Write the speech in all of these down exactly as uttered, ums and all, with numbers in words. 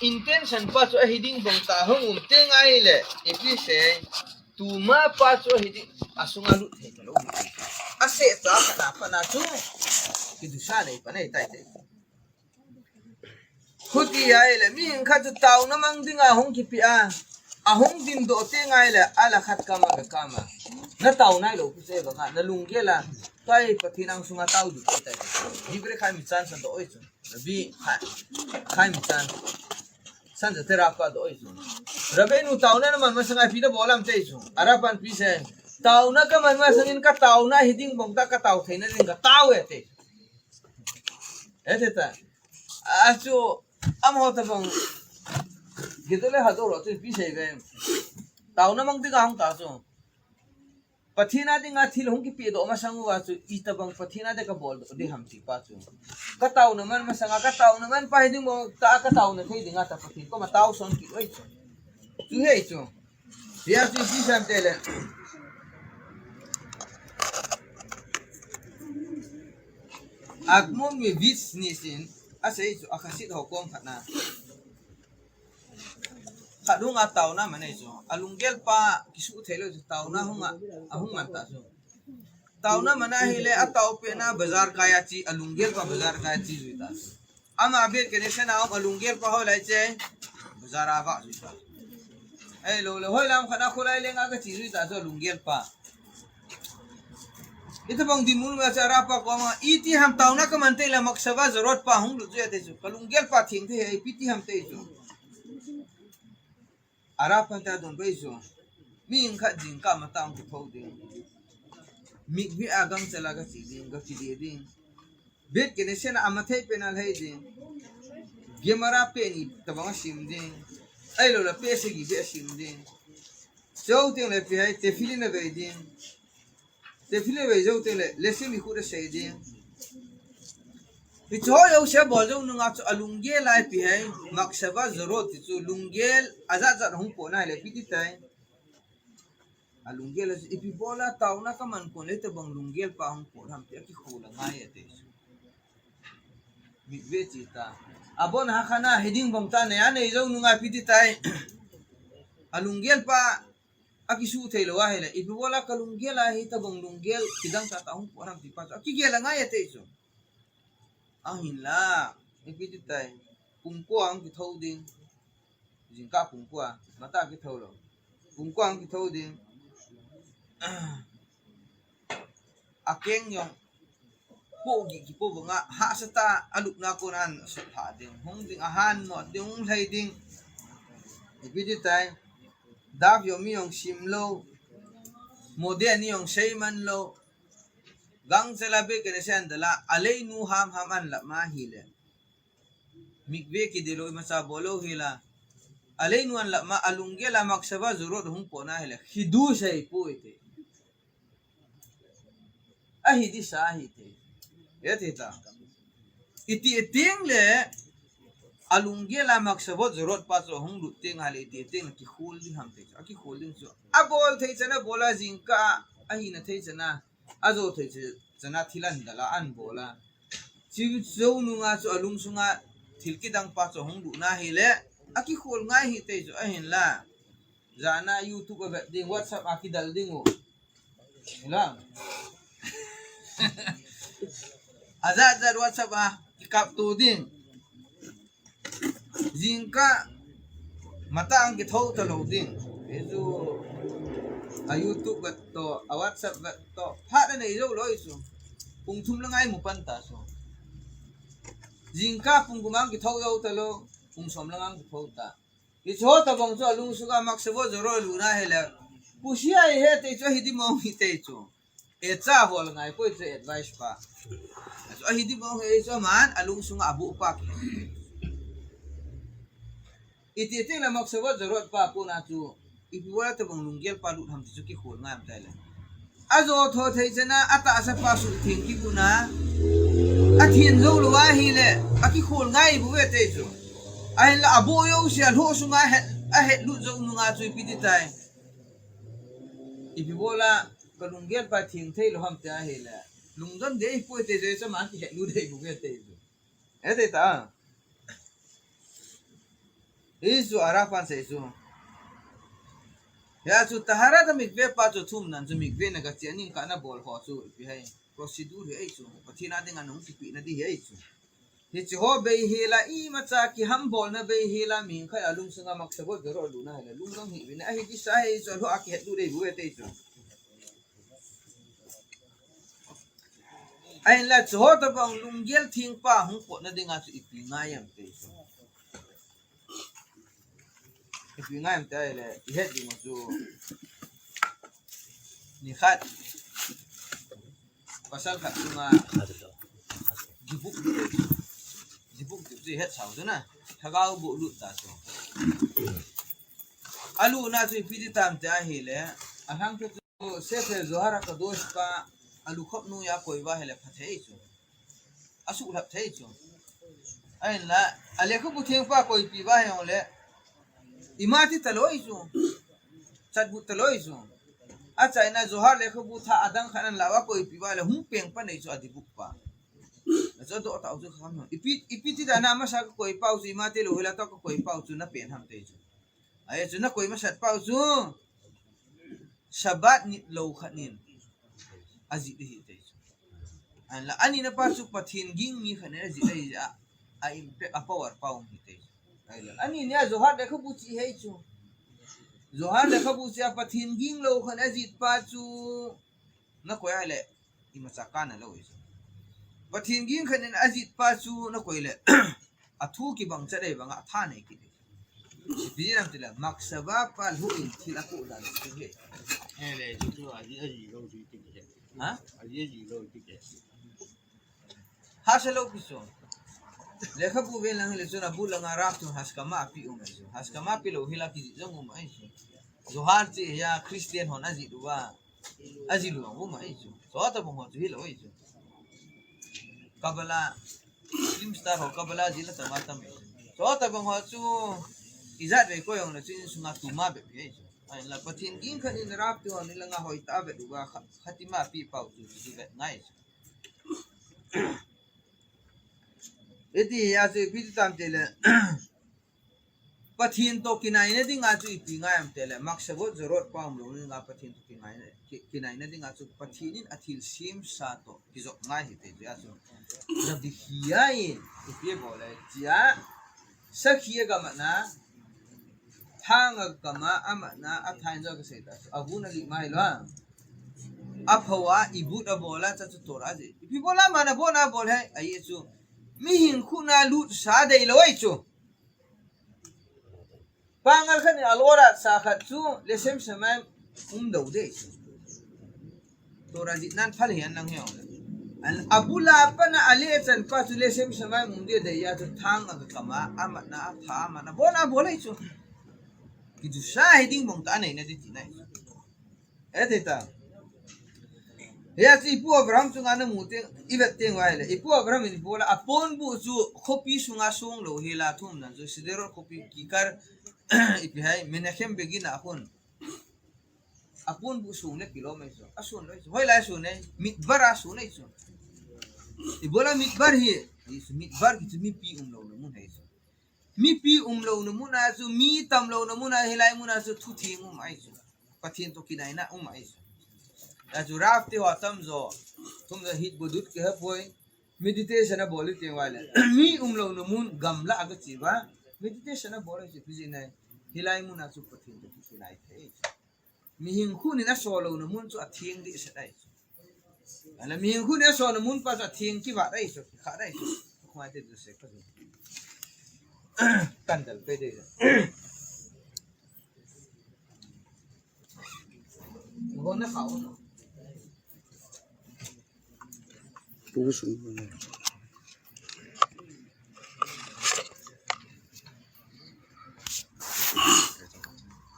Intention pa chu ahi ding bang ta hung um teng ahile, ipi sei, tuma pa chu ahi ding, asunga lut thei talou. Ase ta kana pa na chu. Kidusa nei pa nei tai te. Khuti ahile, mihing khat chu taona mang dinga hung kipe a, ahung dimdoh teng ahile, ala khat kama be kama. Na taona ilou pu se banga, na lunggel a, tai Pathen angsunga tao du tai. Hi bre khai mi chan sa doh oi chu. Rabbi khai, khai mi chan. San ja te Rabpa doh oi chu. Rabbi nu taona na man masang ipi na bol am te chu. Rabpa ipi sei. Taona ka man masang in ka taona hi ding bang ta ka tao thei na ding ka tao e te. E te ta. A chu amaho ta bang. Gidole ha do ro chu ipi sei ve. Taona mang ding a hung ta chu. Pathen a dinga thil hung kipe doh masang uva chu, itabang Pathen a dinga kabol doh ding ham ti pa chu. Ka taona man masanga, ka taona man pa hi ding mo, ta ka taona thei dinga ta Pathen koma tao son kit oi chu. Chu hei chu. Hia chu ipi sei am tile. Akmom mi vits ni sin, asei chu akhasit ho kom khat na. Khat hung a taona man ei chu. Alunggel pa kisu thei lou chu taona hung a, ahung man ta chu. Taona man ahile atao pen a bazar kai a chi, alunggel pa bazar kai a chi jui ta chu. Ama bed kene sena um alunggel pa ho lai che. Bazar a va jui ta. Ei lo le hoi lam khat a kholai lenga ka chi jui ta chu alunggel pa. Itabang dinmun ma cha Rabpa koma, iti ham taona ka man te la maksava zarot pa hung lut jui te chu. Ka lunggel pa theng te he, ipi ti ham te chu. Rabpa ta don bai chu. Mihing khat jingkah matah a kitho ding. Mikve a gangchela ka chi ding, ka kide ding. Bed kene sena ama thei pen a lhai ding. Gemara pe ni tabang a sim ding. Ei lo la pe sagi be a sim ding. Chuteng le ipi hai tefillin a vei ding. Tefillin a vei jou teng le, leshim ikhut a sei ding. Hiche ho jouse bol jou nunga chu alunggel a ipi hai, maksava zarot ti chu lunggel ajat jat hung pot na hile ipi ti tai. Alunggel a chu ipi bol a taona ka man pon le tabang lunggel pa hung pot ham ti a kikhol angai e te chu. Mikve chi ta. Abon ha khat na hi ding bang ta nei a nei jou nunga ipi ti tai. Alunggel pa akisu thei lou ahile, ipi bol a ka lunggel a hi tabang lunggel kidang tah tah hung pot ham ti pa chu akigel angai e te chu. Ahinla, ipi ti tai, pung ko a kitho ding, jingkah pung ko a, matah a kitho lou. Pung ko a kitho ding. Akeng jong, po gi kipo banga, hahsa tah a alupna kon a asut lha ding, hung ding, ahan mo ding, hung lhai ding. Ipi ti tai, Dove jong mi jong sim lou, Mode ni jong sei man lou, gangchela bed kene sen dala, aleinu ham ham an lap ma hile. Mikve kide lou, imacha bol lou hila. Aleinu an lap ma, alunggel a maksava zarot hung pot na hile. Khidu sei pu ite. Ahi disa ahi te. E te ta. Iti teng le, alunggel a maksavot zarot pa chu hung lut teng ahile iti teng le kikhol ding ham te chu. Akikhol ding chu. Abol thei chan a bol a jingkah a, ahina thei chan a, ajo thei chan a thil an dal a an bol a. Chu jou nunga chu alung sunga thil kidang pa chu hung lut na hile, akikhol ngai hi te chu ahinla. Jana YouTube a vet ding, WhatsApp a kidal ding u. Hilang. Ajat jat WhatsApp a kikap tu ding. Jingkah matah a kitho talou ding. Hichu a YouTube vet to, a WhatsApp vet to. Phat anei jou loi chu. Pung thum lang a imu pan ta chu. Jingkah pung gup a kitho jou talou. Pung som lang a kitho ta. Hichu ho tabang chu alung sunga maksavot zarot lut na hile. Kusia hi he te chu hi di mong hi te chu. E cha hol ngai poi chu advice pa. Chu hi di mong hi chu man alung sunga abu pa. Iti teng le maksavot zarot pa puna chu. Ipi bol a tabang lunggel pa lut ham ti chu kikhol ngai am tai le. Ajo tho thei chan a, atahsa pa suhtheng kibut na. Athin jou lou ahile, akikhol ngai bu ve te chu. Ahinla abu jouse alhoh sunga ahet, ahet lut jou nunga chu ipi ti tai. Ipi bol a, ka lunggel pa theng thei lou ham ti ahile. Lungdon dei poi te chu, chu man kihet lut dei bu ve te chu. E te ta. Hichu Arab pan sei chu. Hia chu taharat mikveh pa chu thumnan chu mikveh na gache a ning kana bol ho chu ipi hai. Procedure hi ei chu. Pathen a dinga nung kipehna di hi ei chu. Hiche ho beihela imacha kiham bolna beihela mi khat a lungsunga maksavot zorot luna hile lungdong hih uvin ahi disa hi chu alhou a kihet lut dei bu e tei chu. Ahinla chu ho tabang lunggel thengpa hung potna dinga chu ipi ngai am tei chu. Ipi ngai am tei le ihet ding chu. Nikhat. Pasal khat chunga dibuk, dibuk ti chu ihet sao chu na. Lhagao boh lut ta chu. Alutna chu ipi ti tam ti ahile, alhangpi chu Sefer Zohar HaKadosh pa alukhop noiya koi uva hile phathei chu. Asuhlhap thei chu. Ahinla, alekhabu thengpa koipi uva hijongle, ima ti talou chu. Chatbut talou chu. Achaina Zohar lekhabu thah adang khat anlah uva koipi uva le hung peng pan ei chu adibuk pa. Achu adoh tau chu kham ham. Ipi, ipi ti dan a masa kakoi pau chu, ima tilou hila toh kakoi pau chu napen ham tei chu. Ahi chu nakoi masat pau chu. Sabbath nit lou khat nin ajih ding ahi tei chu. Ahinla, anina pa chu Pathen ging mi khat nin ajih ahi a, a impact, a power pa um ahi tei chu. Ahinla, ani nia Zohar lekhabu che ahi chu. Zohar lekhabu che a Pathen ging lou khat nin ajih pa chu. Nakoi ahile, imacha kana lou ahi chu. Pathen ging khat nin ajih pa chu nakoi le. Athu kibang chat dei banga atha nei kit dei. Ipi jeh ham tile, maksava pa lhu in thil apoh dan chu hi. Hele, chu chu, aji, aji lou chu ti ke. Ha? Aji, aji lou ti ke. Hasa lou pi chu. Lekhabu ven lang le chu na bu langa Rav tu haskama api um ahi chu. Haskama api lou hila kijih jong um ahi chu. Zohar che hia Christian hon ajih uva. Ajih lou um ahi chu. Chutabang ho chu hilou ahi chu. Kabbalah, Muslim star ho Kabbalah jih la tama tam ahi chu. Chutabang ho chu ijat vei koi jong le chu insunga tuma bep ahi chu. Ahinla Pathen ging khat nin Rav tu hon ilanga hoitah a vet uva kha-, khatima api pau chu chu vet ngai chu. Iti hia chu ipi ti tam tile. Pathen toh kinaina dinga chu ipi ngai am tile, maksavot zorot pa umlou dinga Pathen toh kinaina, ki-, kinaina dinga chu Pathen in athil semsa toh kijop ngai ahi tei chu hia chu. Zabikhia in ipi bol le chia, sakhi agam a na, thang agam a amatna, atha in jo kasei ta chu. Avun alih mai lou a. Aphou a, ibut abol a, cha chu Torah jih. Ipi bol a, mana bol na bol he, ahi chu. Mihing khut na lut sa dei lou ahi chu. Pangal khat in alora sa khat chu, Leshem Shamayim um dou dei chu. Torah jih nan phal hi an lang hi ong. An abul a pat a ale chan pa chu Leshem Shamayim um dei dei a chu thang a kam a, amatna, atha, amatna, bol na bol ahi chu. Kidusha hi ding bang ta nei na di ti nai chu. E thei ta. Hia chu ipu Abraham chunga namu teng, ivet teng uva ahile. Ipu Abraham in ipu la aponbuh chu khopi sunga song lou hila thumnan chu Sderot khopi kikar ipi hai Menachem Begin a khun. Aponbuh song le kilom ahi chu. Ason lou ahi chu. Hoilai ason e. Midbar a son ahi chu. Ibola Midbar hi. Ahi chu Midbar kichu mipi umlouna mun ahi chu. Mipi umlouna mun a chu, mi tamlouna mun a, hilai mun a chu, thutheng um ahi chu. Pathen toh kinaina um ahi chu. Hia chu Rav te ho atamjo, thumjo hitbodut kihepoi, meditation abol u teng uva le. Mi umlouna mun gamla a kache uva, meditation abol ahi chu, ipi jeh ham, hilai mun a chu Pathen toh kikinai thei ahi chu. Mihing khut in asollouna mun chu atheng dehset ahi chu. Ahinla mihing khut in asollouna mun pa chu atheng kivat ahi chu, khat ahi chu. Khoi te chu se ka chu. Kan dal pe de. Go na kha. Puso.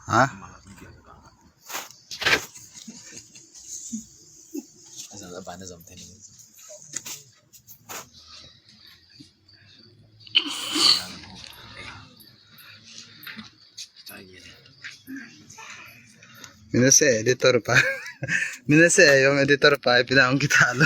Ha? Minase editor pa. Minase yung editor pa, ipinang kita lo.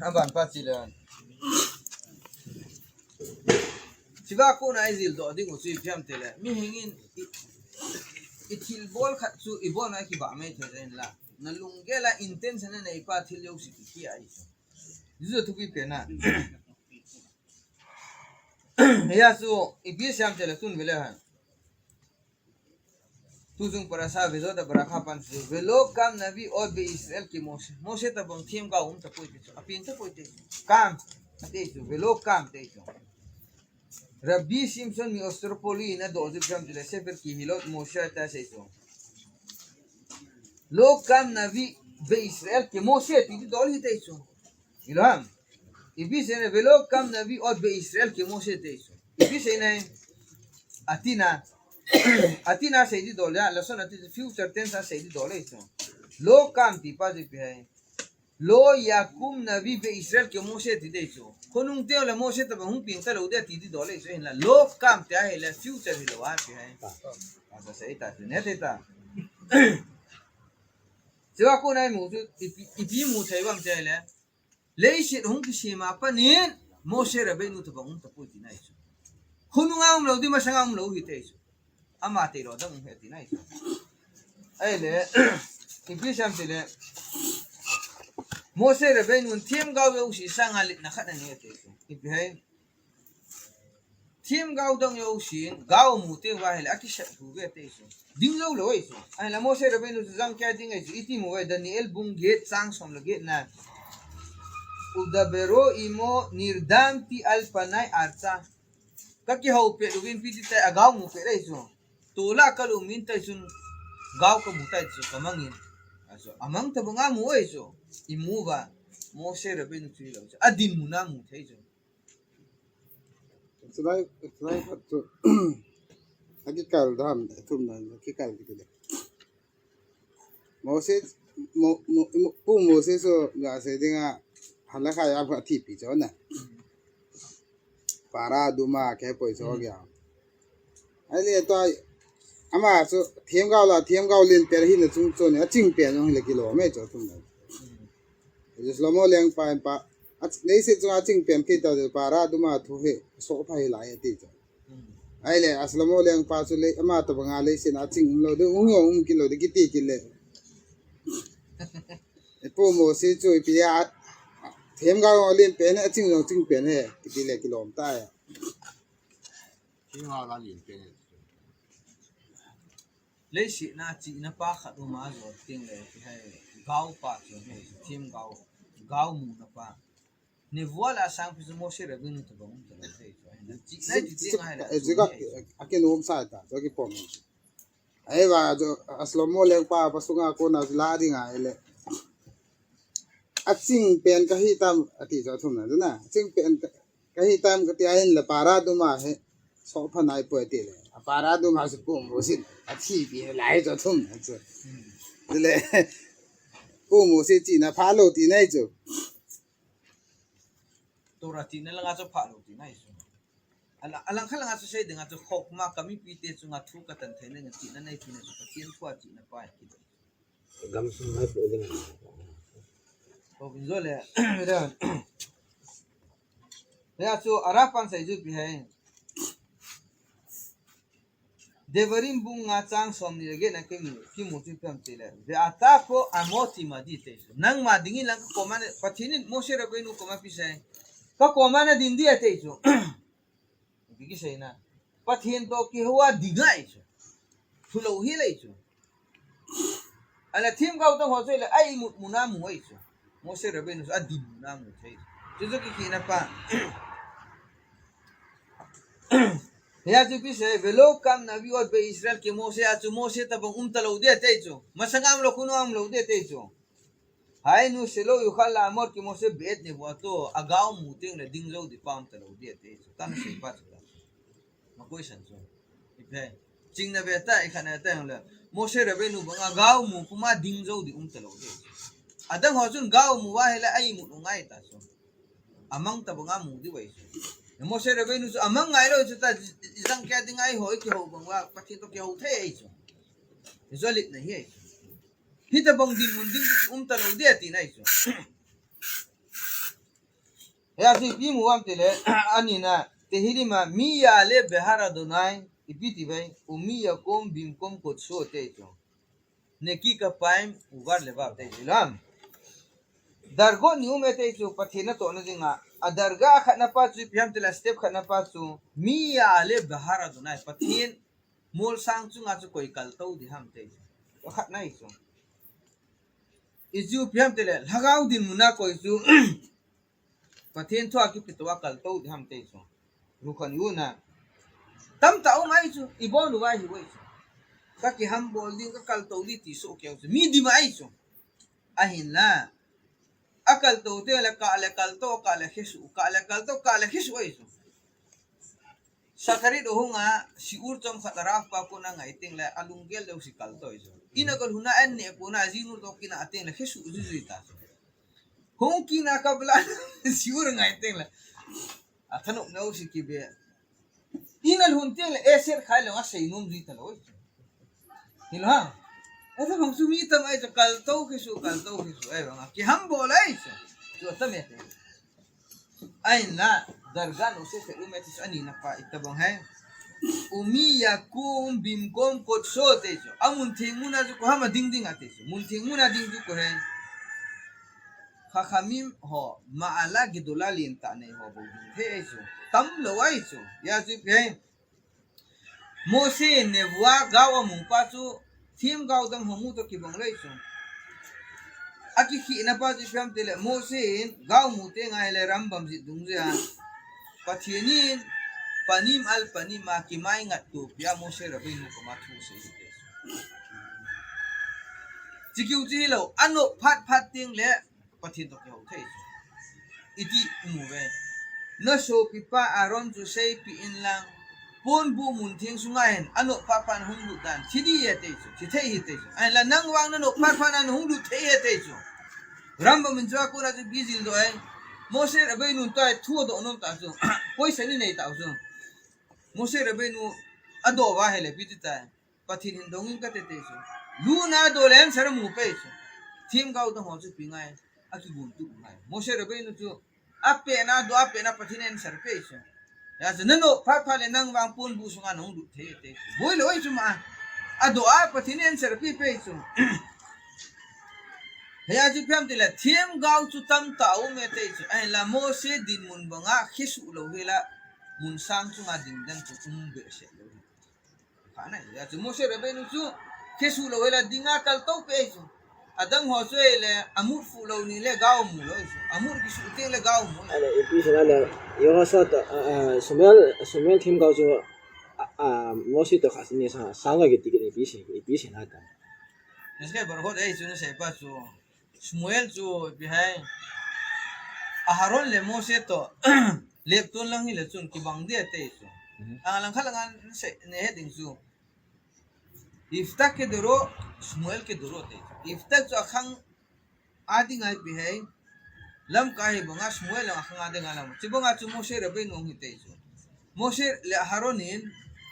Aban pa chi le. Chiva ko na i jil doh ding u chu ipi ham ti le. Mihing in i, i thil bol khat chu i bol na kibah mai thei in la. Na lunggel a intention na nei pa thil jouse ki ki ai. Jisu thupi pen a. Hia chu ipi siam ti le tun vele han. Tu jong parasha vejo da barakha pan chu. Velo kam navi ot be Israel ke Moshe. Moshe tabang themgao um tapoi ti chu. Apen tapoi ti chu. Kam. Ati chu. Velo kam ti chu. Rabbi Shimshon mi Ostropoli na doh ju kam chu le Sefer Kehilot Moshe ta sei chu. Lo kam navi be Israel ke Moshe ti doh li ti chu. Ilham. Ipi sei na velo kam navi ot be Israel ke Moshe ti chu. Ipi sei na. Atina. Atina sei di doh le, lashon ati future tense a sei di doh le chu. Lo kam ti pa ji pi hai. Lo yakum navi be Israel ke Moshe ti di chu. Khonung teng le Moshe tabang hung peng talou di ti di doh le chu hin la. Lo kam ti a hi le future hi lo a pi hai. Asa sei ta ti ne ti ta. Chiva ko na i mu chu ipi, ipi mu thei bang ti le. Leiset hung kisem a panin Moshe Rabbeinu tabang um tapoi ti na hi chu. Khonung a um lou di masang a um lou hi ti chu. Ama ti lo dang um hi ti na hi chu. Ai le, ipi siam ti le. Moshe Rabbeinu themgao jouse sang a litna khat na ni ti chu. Ipi hai. Themgao dang jousen, gao mu teng uva hi le, akisat hu ve ti chu. Ding jou lou hi chu. Ai la Moshe Rabbeinu chu jang kei ding hi chu. Iti mu ve Daniel bung get chang som le get na. Udabero imo nirdamti al panai artsa. Ka kihou pet uvin ipi ti tai a gao mu pet hi chu. Tol a ka lum in tai chun gao ka mu tai chu ka mang in. Achu, amang tabang a mu hi chu. I mu uva. Moshe Rabbeinu chu hi lou chu. Adinmun a mu thei chu. Chulai, chulai khat chu. Akikal dam, thum na, akikal kiti le. Moses, Mo-, Mo-, Mo-, Pu Moses chu, ga sei ding a, halakha a pha thi pi chu na. Para duma ke poi chu kya. Ai le to, ama chu, themgao la, themgao len pen hi na chung chu ni, aching pen jong hi le kilom e chu thum na. Shlomo lengpa in pa, a, leiset chunga aching pen kei ta chu para duma thu hi, so pha hi lai ati chu. Ai le, a Shlomo lengpa chu le, ama tabang a leiset a aching um lou di, um jong um kit lou di, kiti kit le. Pu Moses chu ipi a, themgao len pen, aching jong ching pen hi, kiti le kilom ta ya. Themgao la len pen. Leiset a chihna pa khat um a jo teng le, ti hai, gao pa chu hi, themgao, gao muna pa. Nevuah le asangpi chu Moshe Rabbeinu tabang um talou thei chu. Chihna chu teng a hi le, eh, chu jega, hi. Akinom sa ta, chu kipom. Ai va, chu, a Shlomo lengpa, pa sunga kona chu la ding a hi le. Aching pen ka hi tam, ati chu thum na, chu na. Aching pen ka, ka hi tam, kati a hin le para duma hi. So pha nai poi ti le. A para duma chu Pu Moses, athi pi lai chu thum na chu. Chu le, Pu Moses chihna pha lou ti nai chu. Torah chihna langa chu pha lou ti nai chu. Ala, alang khat langa chu sei ding a chu khokma ka mipite chunga thu ka tan theina chihna nei tina chu Pathen thu a chihna pa hi kiti. Gamsung mai pu ding. Ko kin jo le. Hia chu ara pan sei ju pi hai. Devarim bung nga chang som ni le get na kimu, kimu chu ipi ham ti le. Ve'ata ko amot imadi te. Nangma dingin lang ka koma na, Pathen in Moshe Rabbeinu koma ipi sei. Ka koma na ding ding ati chu. Ipi kisei na. Pathen toh kihou a ding ahi chu. Thu lou hi lei chu. Ala themgao dang ho chu le a imut muna mu ahi chu. Moshe Rabbeinu chu adinmun a mu thei. Chu chu kikhehna pa. Hia chu ipi sei, ve'lo kam navi'ot be'Yisrael keMoshe, a chu Moshe tabang um talou ding ati chu. Masang a um lou, khonung a um lou ding ati chu. Ha'enu she'lo yuchal la'amod keMoshe be'et nevu'ato, a gao mu teng le ding jou ding pa um talou ding ati chu. Tana sei pa chu ta. Ma question chu. Ipi. Chingna ve ta, ikhatna ve ta jong le. Moshe Rabbeinu banga gao mu puma ding jou ding um talou ding. Adang ho chun gao mu uva ahile a imut u ngai ta chu. Amang tabanga mu ding uve chu. Moshe Rabbeinu chu amang ngai lou chu ta, ijang kei ding ahi ho, ikihou bang uva, Pathen toh kihou thei ahi chu. Ijolit na hi ahi chu. Hitabang dinmun ding chu um talou ding ati na ahi chu. Hea chu ipi mu ham tile, anina, Tehillim a, mi ya'aleh behar Adonai, ipi ti bai, ummi yakum bimkom kodso te chu. Neki kapayim uvar levav te chu lam. Dargot ni um e te chu, Pathen natohna dinga, a darga khatna pa chu ipi ham tile, step khatna pa chu, mi ya'aleh behar Adonai, Pathen molsang chunga chu koi kaltou ding ham te chu. Khatna hi chu. Hichu ipi ham tile, lhagao dinmun a koi chu, Pathen thu a kipeto a kaltou ding ham te chu. Rukhaniuna. Tamtah um ahi chu, ibon uva hi uve chu. Ka kihambol ding, ka kaltou ding ti soh keu chu. Mi dim ahi chu. Ahinla. Akaltou teng le kah le kaltou, kah le khesuh, kah le kaltou, kah le khesuh ahi chu. Shacharit ahunga, shiur chomkhat a Rav pa kona ngai teng le, alunggel deuh si kaltou ahi chu. Ina kal huna an ne kona, jinu to kina teng le, khesuh jui jui ta chu. Hung kina kabla, shiur ngai teng le. Athanop nau si kibe. Ina lhun teng le, eser khai le, asei nom jui ta lou. Hilou ham? Asa bang chu mi tam ahi chu kaltou khesuh, kaltou khesuh ahi banga. Kihambol ahi chu. Chu tam e te. Ahinla, darga no se se um e te chu anina pa itabang hai. Ummi yakum bimkom kodso te chu. Amun theng mun a chu ko ham a ding ding a te chu. Mun theng mun a ding chu ko hai. Chachamim ho, ma'ala gedola lentah nei ho bou ding thei ahi chu. Tamlou ahi chu. Hea chu ipi ham. Mose in nevuah gao amu pa chu, themgao dang ho mu toh kibang lou ahi chu. Akikhehna pa chu ipi ham tile, Mose in gao mu teng le Rambam jih dungjuia, Pathen in panim al panim a kimai ngat toh pia Moshe Rabbeinu koma thu asei ahi te chu. Chukeu chu hilou, anop phat phat teng le Pathen toh kihou thei chu. Iti imu uve. Na sopipa Aaron chu seipeh in lang. Ponbuh mun theng sunga hin anop phat phat a hung lut dan. Thi ding ahi te chu. Thi thei ahi te chu. Ahinla nang vang nanop phat phat a nahung lut thei ahi te chu. Rambam in chua kona chu ipi jil doh ahi. Moshe Rabbeinu toh thu adoh nom ta chu. Poisa ni nei ta chu. Moshe Rabbeinu adoh uva ahile ipi ti tai. Pathen hin dong in kate te chu. Luna doh le answer amu pei chu. Themgao dang ho chu ipi ngai. Akigun tup ngai. Moshe Rabbeinu chu. Apehna doh, apehna Pathen answer pei chu. Hea chu nanop phat phat le nang vang ponbuh sunga nahung lut thei te chu. Boi lou ahi chu ma. Adoh a Pathen answer pei pei chu. Hea chu ipi ham tile themgao chu tamtah um e te chu. Ahinla Moshe dinmun banga khesuh lou hela. Mun sang chunga ding dan chu um behseh lou. Hia chu Moshe Rabbeinu chu khesuh lou hela dinga kaltou pei chu. Adang ho chu ahile amut fuh lou ni le gao mu lou chu. Amut kisuh teng le gao mu. Ale ipi sina le Yehoshua toh, ah, ah, Shmuel, Shmuel themgao chu, ah, ah, Moshe toh khat ni sa, sanga kiti kiti ipi si, ipi sina ta. Nge Berachot ahi chu nasei pa chu. Shmuel chu ipi ham. Aharon le Moshe toh lepton lang hile chun kibang ding ahi te chu. Mhm. Alang khat lang an se ne he ding chu. Yiftach kedoro, Shmuel kedoro te. Yiftach chu akhang a dinga ipi ham. Lamkai hi banga Shmuel lang akhang a dinga lam. Chubanga chu Moshe Rabbeinu ahi te chu. Moshe le Aharon in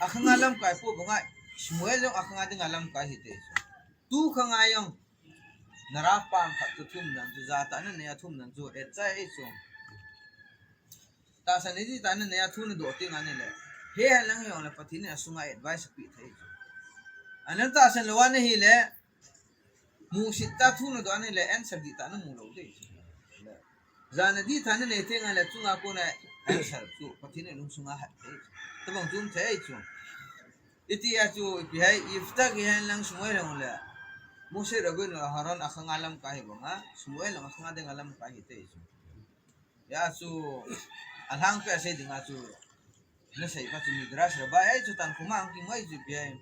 akhang a lamkai po banga Shmuel jong akhang a dinga lamkai ahi te chu. Tu khang a jong Nara pam khat chu thum dan chu, jatah nanei a thum dan chu, et chai ei chu. Tahsan nei jitah nanei a thu nadoh teng ahile. He hen lang hijongle Pathen in asunga advice apeh thei chu. Anan tahsan lou a nahile, musit tah thu nadoh ahile, answer dihtah namu lou thei chu. Jana dihtah nanei teng ahile, chunga kona answer chu Pathen in alungsunga hat thei chu. Tabang chu um thei chu. Hitia chu ipi ham, Yiftach hi hen lang Shmuel hung le. Moshe Rabbeinu Aharon akhanga lamkai hi banga, Shmuel jong akhanga dinga lamkai ahi tei chu. Hia chu, alhangpia sei dinga chu, nasei pa chu Midrash Rabbah ahi chu, Tanhuma a hung kimu ahi chu ipi ham.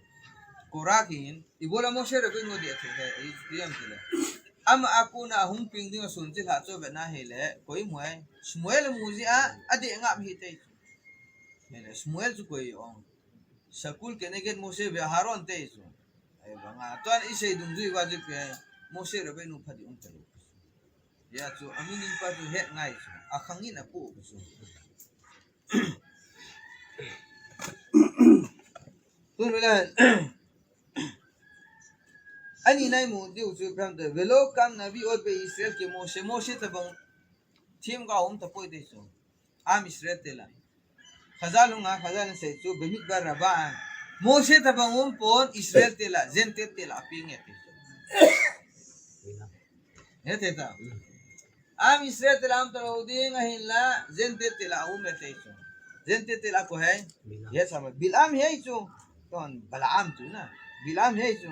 Korach in, ibola Moshe Rabbeinu adih thei ham, ipi ham tile. Ama a kona ahung peng dinga sun chilhah chu avet na ahile, koi amu ham, Shmuel amu jeh a, adih ngap ahi tei chu. Hile, Shmuel chu koi ong. Shakul keneged Moshe ve Aharon tei chu. Ahivanga, tuan isei dungjui uva chu ipi ham, Moshe Rabbeinu phatah um talou. Hia chu, a meaning pa chu het ngai chu. Akhang in apoh chu. Tun vela, ani nai mu diu chu ipi ham tile, velo kam navi od be Israel ke Moshe, Moshe tabang Themgao um tapoi ti chu. Am Yisrael te la. Khazal hung a, Khazal in sei chu, Bamidbar Rabbah a. Mose tabang um pon Israel te la, Gentile te la, apeng e ti chu. He te ta. Am Yisrael te la um talou ding ahinla, Gentile te la um e ti chu. Gentile te la koi ham? Bilam. Yes, am Bilam hi chu. Ton Balaam chu na. Bilam hi chu.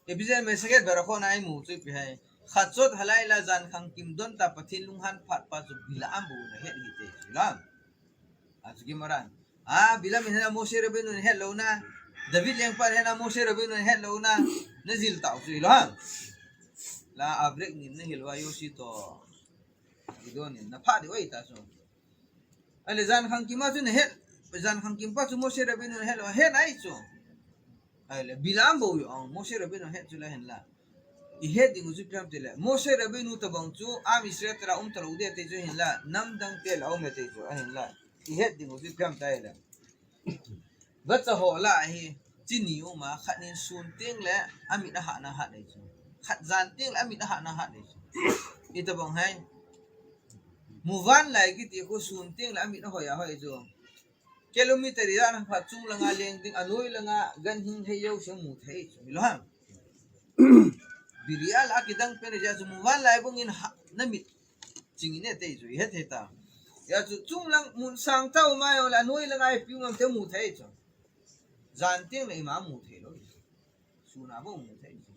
Ipi jeh a Masechet Berachot a imu chu ipi ham. Chatzot Halayla jan khang kim don tah Pathen lunghan phat pa chu Bilam bou na het hi ti chu la. A chu Gemara in. A, Bilam in hena Moshe Rabbeinu in het lou na. David lengpa in hena Moshe Rabbeinu in het lou na. Na jil tau chu ilo ha. La a break nin na hil uva Yoshi to. Gidon in na pha di oi ta chu. Ahile jan khang kim a chu na het, jan khang kim pa chu Moshe Rabbeinu na het lou, het nai chu. Ahile Bilam bou jong Moshe Rabbeinu het chu la hen la. I het ding u chu ipi ham ti le. Moshe Rabbeinu tabang chu am Israel te la um talou ding ti chu hin la, nam dang te la um e ti chu ahin la. I het ding u chu ipi ham ti le. Vacha ho la hi, chi ni um a, khat nin sun teng le amit a hat na hat nei chu. Khat jan teng le amit a hat na hat nei chu. Itabang hai. Muvanlai kiti khu sun teng le amit a hoi a hoi chu. Kilometer ijat ham khat chung langa leng ding, anoi langa ganhing hei jouse mu thei chu. Ilo ha. Burial a kidang pen a chu muvanlai bang in ha, na mit ching in e ti chu, i het thei ta. Hia chu chung lang mun sang tau mai o la noi lang ai piu ngam te mu thei chu. Jan teng le ima mu thei lou. Sun a bou mu thei chu.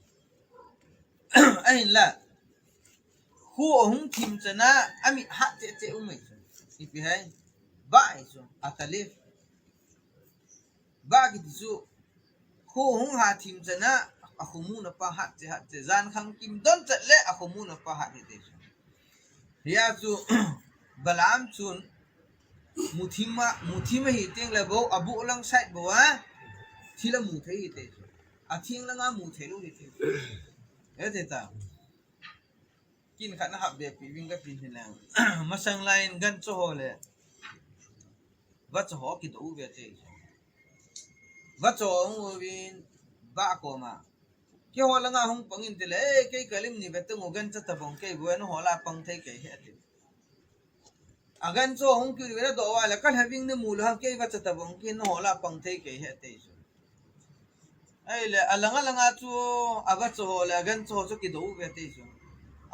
Ahin la. Khu ahung thim chan a, amit hat cheh cheh um e chu. Ipi hai. Ba e chu. Atalef. Ba kiti chu, khu hung ha thim chan a, akhomu na pa hat cheh hat cheh. Jan khang kim don chat le akhomu na pa hat cheh cheh chu. Hia chu, Balaam chun, muthim a, muthim ahi teng le bou, abuh lang side bou a, thil amu thei hi ti chu. Atheng langa mu thei lou hi ti chu. E te ta. Kin khat na hap be pi ving ka pi hin lang. Masang lai in gancha ho le. Vacha ho kido u ve te. Vacha ho hung uvin ba koma. Keiho langa hung pang in ti le, eh, kei kalim ni ve te ngu gancha tabang kei bu en ho la pang thei kei he ti. Agancha ho hung kit ve le do va le ka lhaving ni mu lou ham kei vacha tabang kei ho la pang thei kei he ti chu. Ahile, alang alanga chu, avacha ho le, agancha ho chu kido u ve ti chu.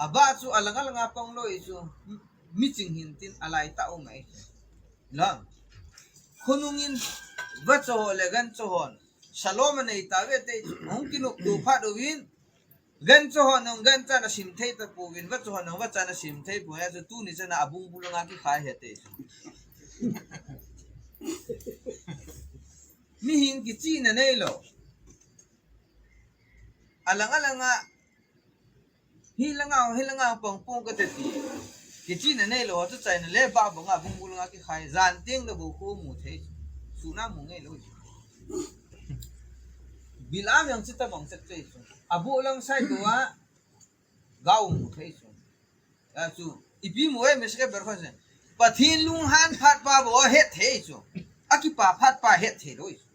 Aba chu alang alanga pang lou i chu, mi ching hin tin alai ta u mai. Lang. Khonung in, vacha ho le, gancha ho. Shalom anei ta ve ti chu. Hung kinop tu phat uvin. Gancha ho nung gancha na sim thei ta pouvin, vacha ho nung vacha na sim thei pou. Hia chu tuni chan a abung bul langa kikhai he ti chu. Mihem kichihna neilou. Alang alanga, hi langa, hi langa pang pang ka te ti. Kichihna neilou, chu chaina le ba banga bung bul langa kikhai, jan teng le bou khu mu thei. Sun a mu ngei lou. Balaam jong chu tabang chet thei chu. Abuh lang side bou a, gao mu thei chu. A chu, ipi mu e, Masechet Berachot a. Pathen lunghan phat pa bou het thei chu. Akipa phat pa het thei lou chu.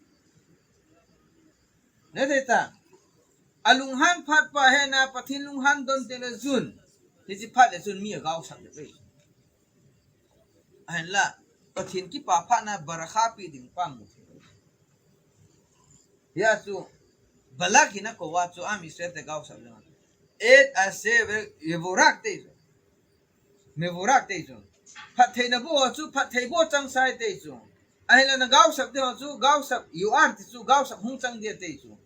Ne thei ta. Alunghan phat pa hena Pathen lunghan don te le chun. Hichi phat le chun mi agao sap le. Ahin la, Pathen kipa phat na barakha pe ding pa mu. Hia chu, Balak in akou a chu, am Israel te gao sap le. Et asher yevorak te chu. Mevorak te chu. Phattheina boh ho chu, phatthei boh chang sai te chu. Ahin la na gao sap te ho chu, gao sap, you are te chu, gao sap hung chang dia te chu.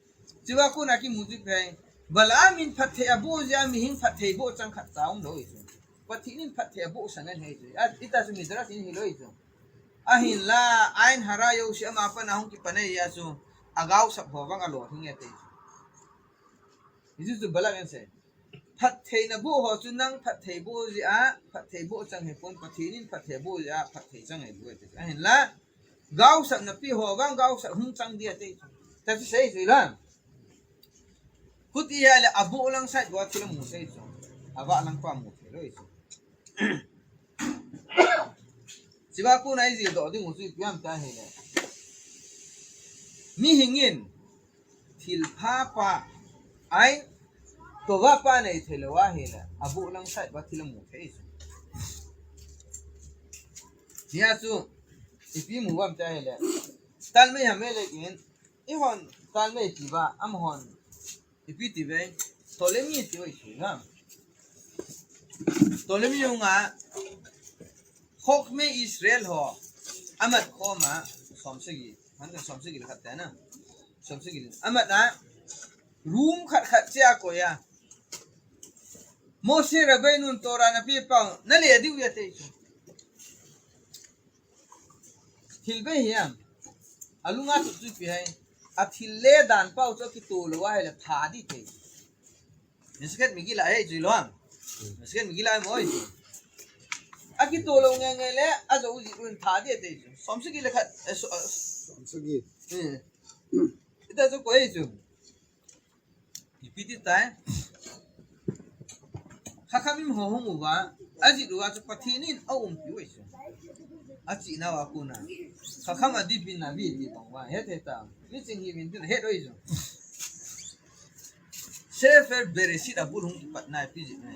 Chua kona kimu chu pen. Balaam in phatthei aboh jeh a mihem phatthei boh chang khat cha um lou chu. Pathen in phatthei aboh sang ahi chu. A, ita chu Midrash in hilou chu. Ahin la, Ain Hara jouse ama pan a hung kipan ahi a chu. Agao sap ho vang alo hing e te chu. Hichu chu Balaam in asei. Phattheina boh ho chu nang phatthei boh jeh a, phatthei boh chang hi pon, Pathen in phatthei boh jeh a, phatthei chang hi boh te. Ahin la, gao sap na pi ho vang gao sap hung chang dia te. Ta chu sei chu la. Khuti a le abuh lang side bou a thil amu sei chu. Avah lang pa mu thei lou chu. Chua kona i jil doh ding u chu ipi ham ti ahile. Mihem in thilpha pa, Ain Toh va pa nei thei lou ahile, abu lang side va thil amu thei chu. Hia chu, ipi mu vam ta hile. Talmai ham le kin, ihon, talmai ti va, amahon. Ipi ti ve, Ptolemy ti oi chu na. Ptolemy unga, Khokme Israel ho, amat khoma, som sagi, han kan som sagi le khat ta na. Som sagi le. Amat na, room khat khat chia koya. Moshe Rabbeinu Torah na pi pau, na le diu ya te chu. Thil be hiam. Alunga chu chu pi hai. A thil le dan pau chu kito lou ahile tha di te. Mesket migila hai chu lo ham. Mesket migila mo. A kito lou nge nge le, a jo ji run tha di te chu. Som sagi le khat, eh, so, eh, som sagi. Eh. Ita chu koi chu. Ipi ti tai. Chachamim ho hung uva, ajih uva chu Pathen in aumpi u ahi chu. Achihna uva kona. Chacham adipin navi ti bang uva, het het ta. Mi ching hi min tin het u ahi chu. Sefer Bereshit abul hung kipat na ipi jih na.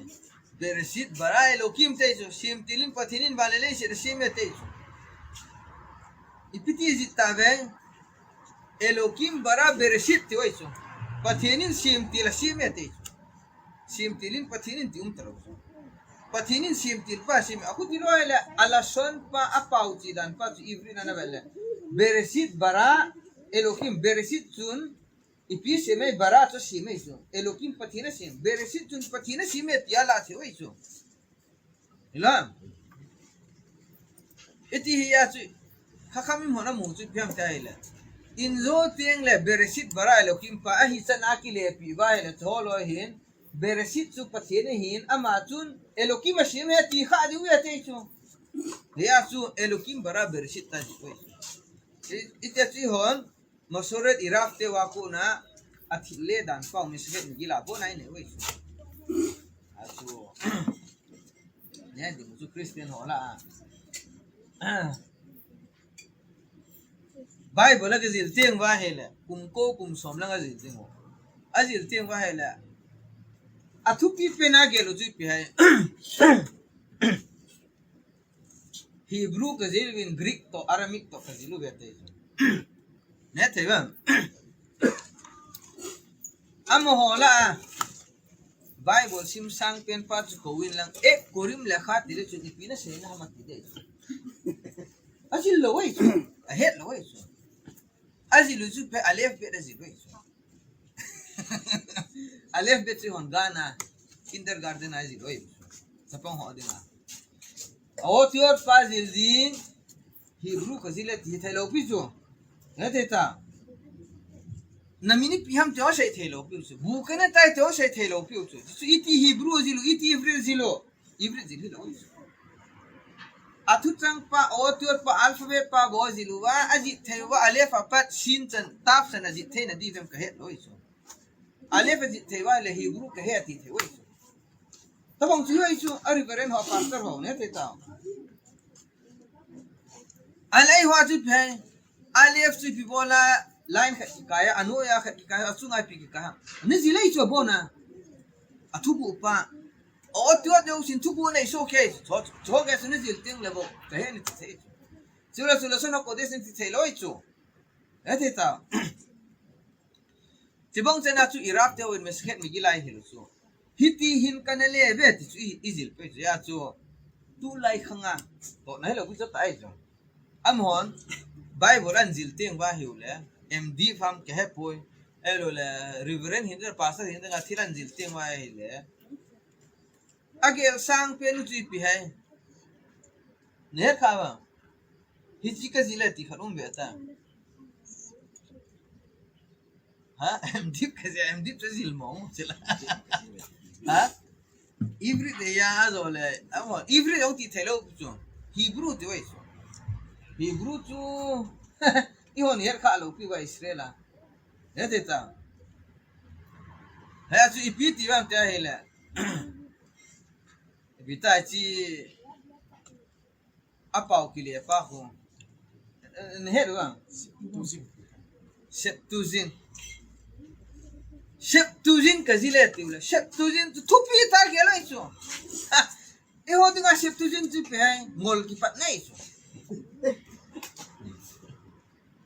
Bereshit bara Elokim te chu, semtil in Pathen in van le leiset asem e te chu. Ipi ti jih ta ve. Elokim bara Bereshit ti u ahi chu. Pathen in semtil asem e ti chu. Semtil in Pathen in ti um talou chu. Pathen in semtil pa asem e. Akhuti lou le, alashon pa, apao chi dan pa chu Ivrit na na ve le. Bereshit bara Elokim, Bereshit chun ipi sem e, bara chu sem e chu. Elokim Pathen asem. Bereshit chun Pathen asem e ti ala chu u ahi chu. Hilou ham. Iti hi a chu, Chachamim hon amu chu ipi ham ti ahile. In jo teng le Bereshit bara Elokim pa ahi chan a kilepi uva ahile chu ho lou hin. Bereshit chu Pathen ahin ama chun Elokim asem e ti kha diu e te chu. Hia chu Elokim bara Bereshit ta diu e. I, iti a chu ihon. Masoret Irav te uva kona, athil le dan pau Mesket Megillah bon a inei u ahi chu. Achu. Ne, ding chu Christian ho la a. Bible a kijil teng uva ahile, kum ko kum som lang ajil teng u. Ajil teng uva ahile. Athupi pen a gel u chu ipi ham. Hebrew kajil uvin Greek toh Aramaic toh kajil uve te chu. Ne thei uvam. Amaho la a Bible sim sang pen pa chu kou in lang ek Korim lekha ti le chu ipi na sei na ham ati de chu. Ajil lou u ahi chu. Ahet lou u ahi chu. Ajil u chu pe Aleph bet ajil u ahi chu. Aleph bet chu hon gana kindergarten a jil u ahi. Chapang ho dinga. A ot ot pa jil jin Hebrew kajil e ti thei lou pi chu. Ne thei ta. Na min ipi ham ti ho sei thei lou pi chu. Bu ka na tai ti ho sei thei lou pi chu. Chu iti Hebrew jil u, iti Ivrit jil u. Ivrit jil hilou. Athuchang pa, ot ot pa, alphabet pa bou jil uva, ajih thei uva, Aleph apat, Shin chan, Tav chan ajih thei na di vem kahet lou chu. Aleph ajih thei uva le Hebrew kahe ati thei u ahi chu. Tabang chu u ahi chu, a Reverend ho, pastor ho, ne thei ta. Alai ho chu phe. Aleph chu ipi bol a line khat kikai a, anoiya khat kikai a, achunga ipi kikai a. Ni jil ahi chu abon a. Athugu pa. O, tua deu sin thugu nei so ke. Cho, cho ke sun ni jil teng le bou. Kahe ni thei. Chule, chule, so na ko de sin thei lou chu. E thei ta. Chibang chena chu Irav te uvin Mesket Megillah ahilou chu. Hiti hin kana le ve ti chu i, ijil pe chu ya chu. Tulai khanga. Toh na hilou pi chu ta ahi chu. Amahon Bible an jil teng uva hiu le. M D pham kahe poi. Ahilou le Reverend hin le Pastor hin le thil an jil teng uva ahile. Agel sang pen u chu ipi ham. Ne kha ba. Hichi kajil e ti khat um ve ta. Ha? M D kaji, M D chu jil mong chila. Ha? Ivrit de ya zo le. Amo, Ivrit ong ti thei lou chu. Hebrew ti u ahi chu. Hebrew chu. Ihon her kha lou pi uva Israel a. He te ta. He chu ipi ti uvam ti ahile. Ipi ta chi. Apao kile pa khu. Eh, nahet uvam. Septuagint. Septuagint kajih le tiu le, Septuagint chu thupi tah gel ahi chu. Ha, eiho dinga Septuagint chu ipi ham, ngol kipat nei chu.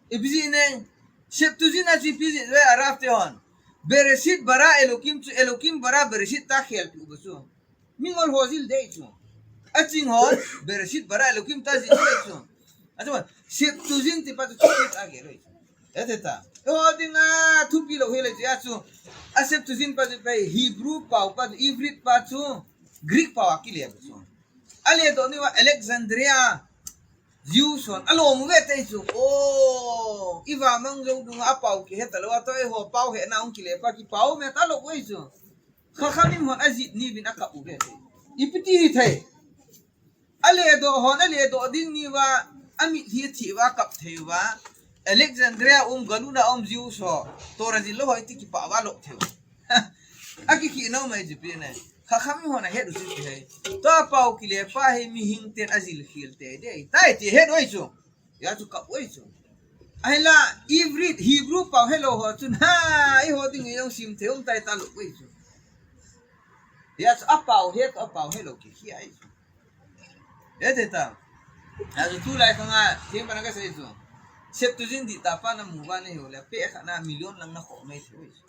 Ipi jeh ham, Septuagint a chu ipi jeh ham, Arab te hon. Bereshit bara Elokim chu, Elokim bara Bereshit tia khel tiu ba chu. Mingol ho jil dei chu. Aching ho, Bereshit bara Elokim tia jil dei chu. Achu, Septuagint tipa chu thupi tah gel ahi chu. Ete ta. Eiho dinga thupi lou hile chu achu. A Septuagint pa chu Hebrew pao pa chu, Ivrit pa chu, Greek pao a kile pa chu. Aledoh ni uva Alexandria Jews hon alom uve ti chu. O, iva mang jou dunga apao kihe talou a, tua eiho pao hena hung kile pa kipao me talou uve chu. Khakhamim hon ajih ni uvin akap uve ti. Ipi ti hithei. Aledoh hon aledoh ding ni uva, amitlhi athi uva, akap thei uva. Alexandria um, Galut a um Jews ho, Torah jil lou ho iti kipah uva lop thei uva. Akikhi nom ahi chu ipi ham. Khakhamim hon ahet u chu ipi ham. Tua pao kile pa hi mihing ten ajil khel teitei tai ti ahet u ahi chu. Hia chu kap u ahi chu. Ahinla, Ivrit, Hebrew pao helou ho chun, ha, eiho ding jong sim thei um tai talou u ahi chu. Hia chu apao het, apao helou kikhi ahi chu. Ete ta. Hia chu tulai khanga, thempa na kasei chu. Septuagint dihtah pa namu uva nahiu le, peh khat na million lang nakhoh mai thei u ahi chu.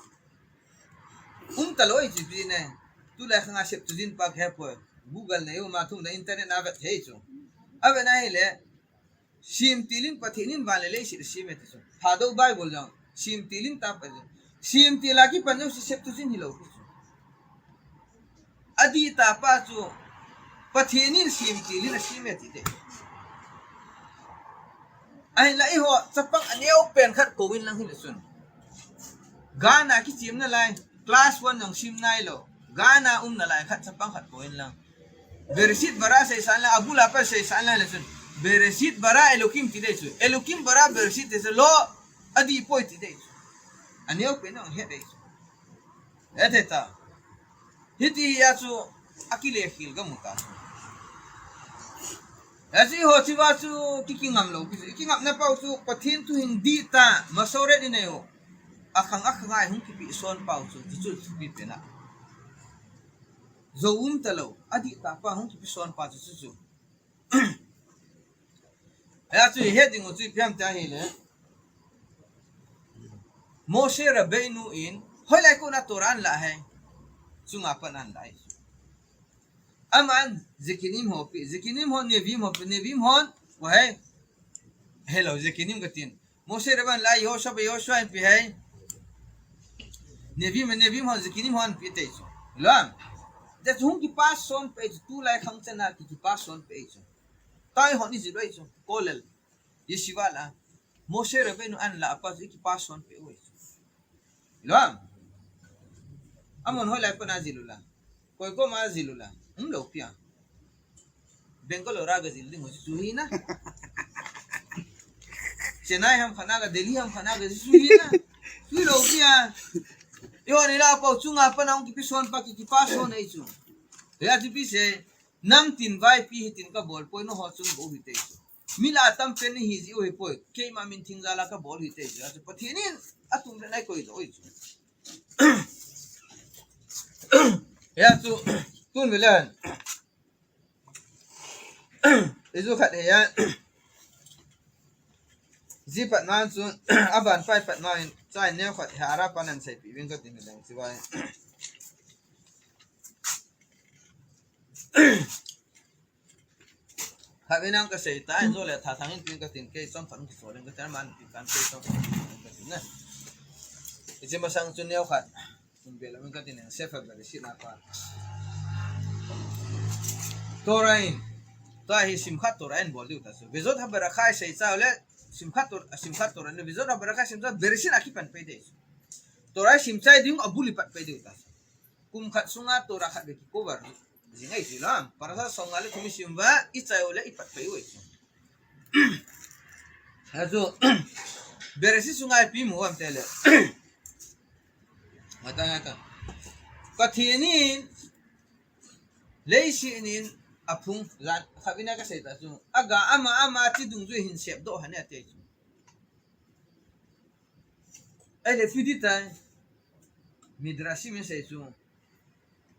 Um talou ahi chu ipi ham. Tulai khanga Septuagint pa kihe poi. Google na ium a thum na internet na avet thei chu. Avet na hile, Sim til in Pathen in van le leiset asem e ti chu. Thadou Bible jong sim til in tah pa chu. Sim til a kipan jong Septuagint hilou ti chu. Adihtah pa chu Pathen in sim til in asem e ti te. Ahinla eiho chapang aneo pen khat kou in lang hile chun. Gan a kichim nalai, class one jong sim nailou. Gan a um nalai khat chapang khat kou in lang. Bereshit bara seisan lang, abul a pat seisan lang le chun. Bereshit bara Elokim ti dei chu. Elokim bara Bereshit ti chu lo adih poi ti dei chu. Aneo pen jong het dei chu. Ete ta. Hiti hia chu akile khel kamu ta. Achu eiho cheva chu kikingam lou, kingam na pau chu Pathen thu hin dihtah, Masoret inei u. Akhang akhang a hung kipe son pau chu, chu chu thupi pen a. Jou um talou, adihtah pa hung kipe son pa chu, chu chu. Hia chu ihet ding u chu ipi ham tia hile. Moshe Rabbeinu in, hoilai kona Torah ahin la ham. Chunga pat ahin la ham. Aman, Zikrim ho pe, Zikrim hon, Nevi'im ho pe, Nevi'im hon, wa hai. Hello, Zikrim katin. Moshe Rabbeinu la, Yehoshua pe, Yehoshua in pe hai. Nevi'im, Nevi'im hon, Zikrim hon pe te chu. Lo am. Hiti chu hung kipe son pe chu, tulai khang chan a ki, kipe son pe chu. Tua hi hon ijil u ahi chu, Kollel, Yeshiva la. Moshe Rabbeinu ahin la pa chu ikipe son pe u ahi chu. Lo am. Amahon hoilai pat a jil u la. Koi koma jil u la. Umlou pi a. Bangalore a gajil ding u chu hi na. Chennai ham khat a ga, Delhi ham khat a gajil chu hi na. Chuilou pi a. Eiho ni la pau chunga pat a hung kipe son pa ki, kipe son ahi chu. Hia chu ipi sei. Namtin vaipi hitin kabol poi, nangho chung bou hite chu. Mi lah a tam pen nahi jiu hipoi. Keima min thing jal a kabol hite chu. Achu Pathen in atum le nai koi jo chu. Hia chu tun velen. Iju khat hia. Ji pat nan chu aban pai pat nan chai neo khat hia ara panan sei pi ving katin le dang chi vai. Khat vei nang kasei ta, in jo le tha thang in tin katin kei som thang ki so len katin man pi kan kei som thang katin na. Ichi masang chu neo khat. Kum bela min katin na, Sefer Bereshit na pa. Torah in. Tua hi Simchat Torah in bol diu ta chu. Vezot HaBerachah sei chau le Simchat Tor-, Simchat Torah in. Vezot HaBerachah sei chau Bereshit a kipan pai dei chu. Torah sim chai ding abul i pat pai diu ta chu. Kum khat sunga Torah khat vei ki cover jing ahi chu lam. Parasha som nga le thum i sim uva, i chai u le i pat pai u ahi chu. Achu, Bereshit sunga ipi mu ham tile. Ngata, ngata. Pathen in, leiset in aphung, jan, khat vei na kasei ta chu. Aga ama, ama chi dungjui hin sepdoh ahi ati chu. Ahile ipi ti tai. Midrashim in asei chu.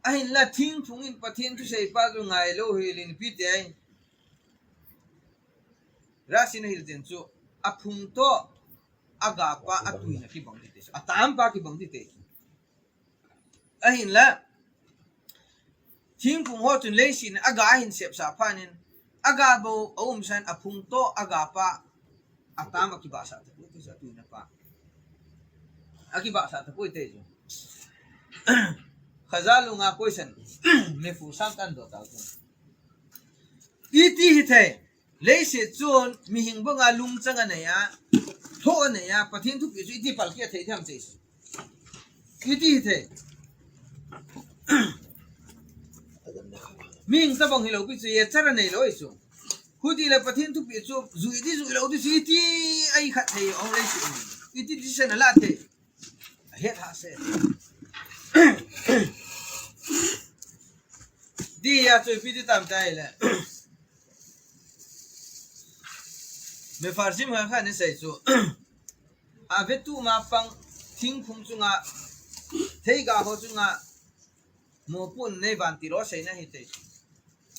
Ahinla thingphung in Pathen thusei pa chu ngailou hel in ipi ti ai. Rashi in ahil jin chu aphung toh aga pa atuina kibang ding ti chu. Atam pa kibang ding ti chu. Ahinla thingphung ho chun leiset in aga ahin sepsah phat in aga bou aumsan aphung toh aga pa atam akibahsah tapoi ti chu atuina pa. Akibahsah tapoi ti chu. Chazal lunga question mifursan tan do ta chu. Iti hithei. Leiset chun mihing banga lungchang anei a, thoh anei a, Pathen thupeh chu iti palkeh thei tham ti chu. Iti hithei. Mihing tabang hilou pi chu, yetzer anei lou chu. Hiti le Pathen thupeh chu jui ding jui lou ding chu iti ai khat thei ong leiset. Iti decision ala thei. Ahet hahsa. Dia chu ipi ti tam tai le. Mefarshim khat khat in asei chu. Avetup ma pang thingphung chunga, theiga ho chunga, mopohna nei vantil ho seina ahi ti chu.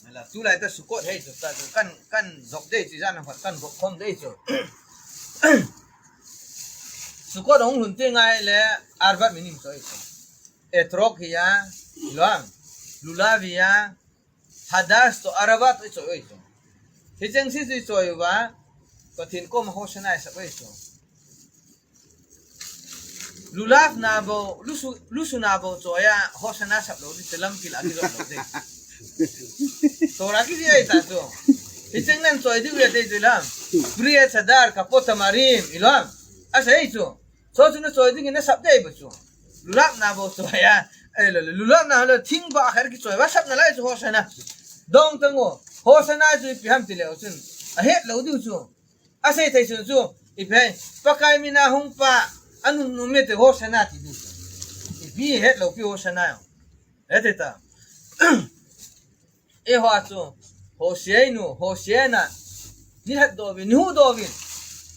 Ala, tulai ta Sukkot hi chu, ta chu kan, kan jop ding chu, jan a kan jop khom ding chu. Sukkot hung lhun teng le Arbat minim chu ahi chu. Etrog hi a, ilom. Lulav hi a, Hadash toh Arava toh ichoi u ahi chu. Hicheng se chu ichoi uva, Pathen koma Hoshana isap u ahi chu. Lulav na bou, lusu, lusu na bou choi a, Hoshana sap lou ding, lampi lah a kijot lou ding. Torah kijih ahi ta chu. Hicheng nan choi ding u ahi ti chu ilom. Pri Etz Hadar, Kapot Tamarim, ilom. Asei chu. Chu chu na choi ding in na sap ding ahi bou chu. Lulav na bou choi a. Ei lo, lulav na le thing ba kher kichoi uva sap nalai chu Hoshana. Dong tang u. Hoshana chu ipi ham ti leu chun. Ahet lou diu chu. Asei thei chun chu, ipi, Pakai mina hung pa, anunnu mite Hoshana ti ding. Ipi het lou pi Hoshana. Hete ta. Eiho chu, Hosheinu, Hoshena. Nilhatdoh uvin, nihuhdoh uvin.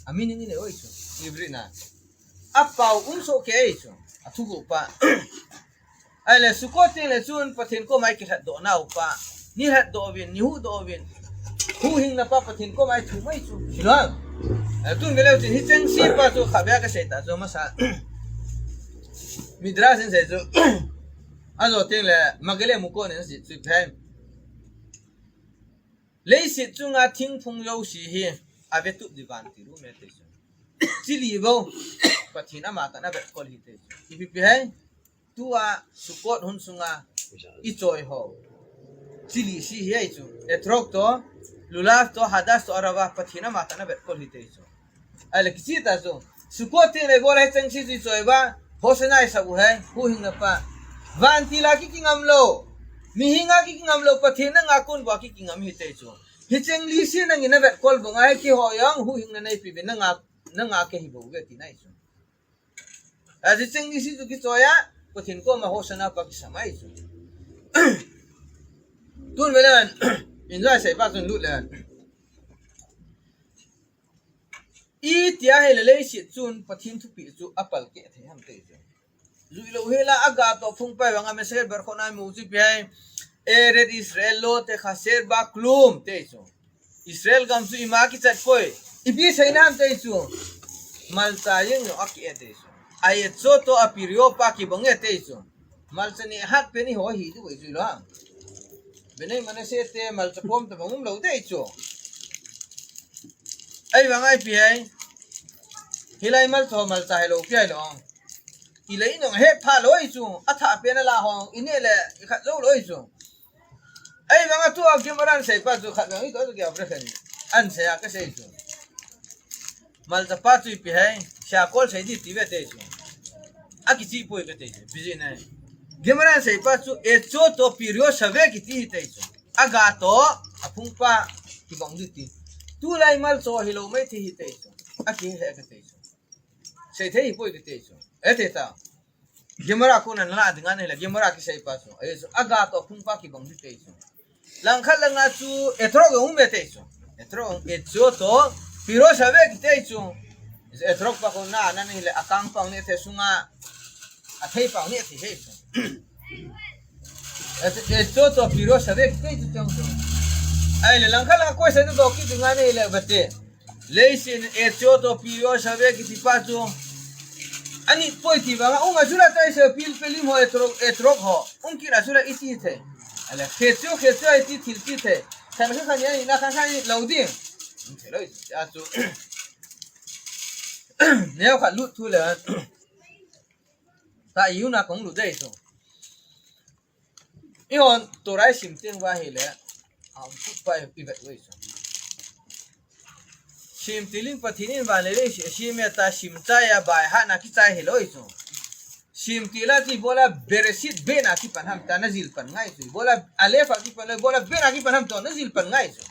Amin ngi nei u ahi chu. Ivri na. Apao um soh kei ahi chu. Athuguh pa. Ahile, Sukkot teng le chun Pathen koma ikilhatdoh nau pa. Nilhatdoh uvin, nihuhdoh uvin. Huhhingna pa Pathen koma ithum u ahi chu. Hilou ham. Eh, tun ve leu chun hicheng se pa chu khatvei a kasei ta chu masa. Midrash in asei chu. Ajo teng le Magen Avot in asei chu phen. Leiset chunga thingphung jouse hi avetup ding vantil um e ti chu. Chule bou Pathen amatah in avetkol ahi ti chu. Ipi pi ham. Tua Sukkot hun sunga ichoi ho. Chule se hi ahi chu. Etrog toh, Lulav toh, Hadash toh, Arava, Pathen amatah in avetkol ahi ti chu. Ahile kicheh ta chu. Sukkot teng le bou hicheng se chu ichoi uva, Hoshana isap u ahi, huhhingna pa. Vantil a kiki ngam lou. Mihing a kiki ngam lou, Pathen nanga kon bou a kiki ngam ahi ti chu. Hicheng li se nangin navetkol banga hi keiho jong, huhhingna neipe uvin nanga, nanga kahi bou uve tina ahi chu. Ahi, hicheng li se chu kichoi a, Pathen koma Hoshana pa kisam ahi chu. Tun ve leu hen, in lai sei pa chun lut leu hen. Iti ahile leiset chun Pathen thupeh chu apalkeh thei ham ti chu. Jui lou hel a aga toh phung pa vanga Masehet Berachot a imu chu ipi ham. Eretz Israel lo techaser ba klum ti chu. Israel gam chu ima kichat poi. Ipi seina ham ti chu. Malcha jeng jong aki-e ti chu. Ayetzot toh aperiod pa kibang e ti chu. Malcha neh hat pen eiho hi diu ahi chu ilou ham. Bnei Menashe te malcha khom tabang um lou ti chu. Ahivanga ipi ham. Hilai malcha ho malcha hilou pi ahilou. Ilei in jong ahet pha lou ahi chu. Athah pen ala ho. Ineh le ikhat jou lou ahi chu. Ahivanga tua Gemara in asei pa chu khat vang ito chu kia brekhen. An sei a kasei chu. Malcha pa chu ipi ham, shakol sei ding ti ve ti chu. Akicheh poi kati chu, ipi jeh ham. Gemara in asei pa chu, etzot toh period save kiti ahi ti chu. Aga toh, aphung pa, kibang ding ti. Tulai malcha hilou mai ti ahi ti chu. Akihe kati chu. Sei thei poi kati chu. Ete ta. Gemara kona nala dinga nahile, Gemara kisei pa chu. Ahi chu, aga toh phung pa kibang ding ti chu. Langkhat langa chu, etrog jong um e ti chu. Etrog, etzot toh, period save kiti chu. Etrog pa kona nahile, akang pang neh thei sunga. Athei pau ni athei hei. Echot o piro save kiti chu chang chu. Ahile langkhat lang question doh kit ngai nei le bate. Leiset in echot o piro save kiti pa chu. Ani poi ti vanga, um a chu la tai se pil pelim ho etrok, etrok ho. Um kit a chu la iti thei. Ahile, khecho, khecho iti thil ti thei. Khan kha khan ni ani na khan khan ni lo ding. Um thei lo iti a chu. Neo khat lut thu le. Ta iuna kong lut dei chu. Ihon Torah isim teng uva ahile, um, kut pa i vet uve chu. Sim tiling Pathen in van le leiset asim e ta sim chai a baihat na kichai hilou chu. Sim tila ti ibola Bereshit be na kipan ham ta na jil pan ngai chu. Ibola Aleph a kipan lou, ibola be na kipan ham to na jil pan ngai chu.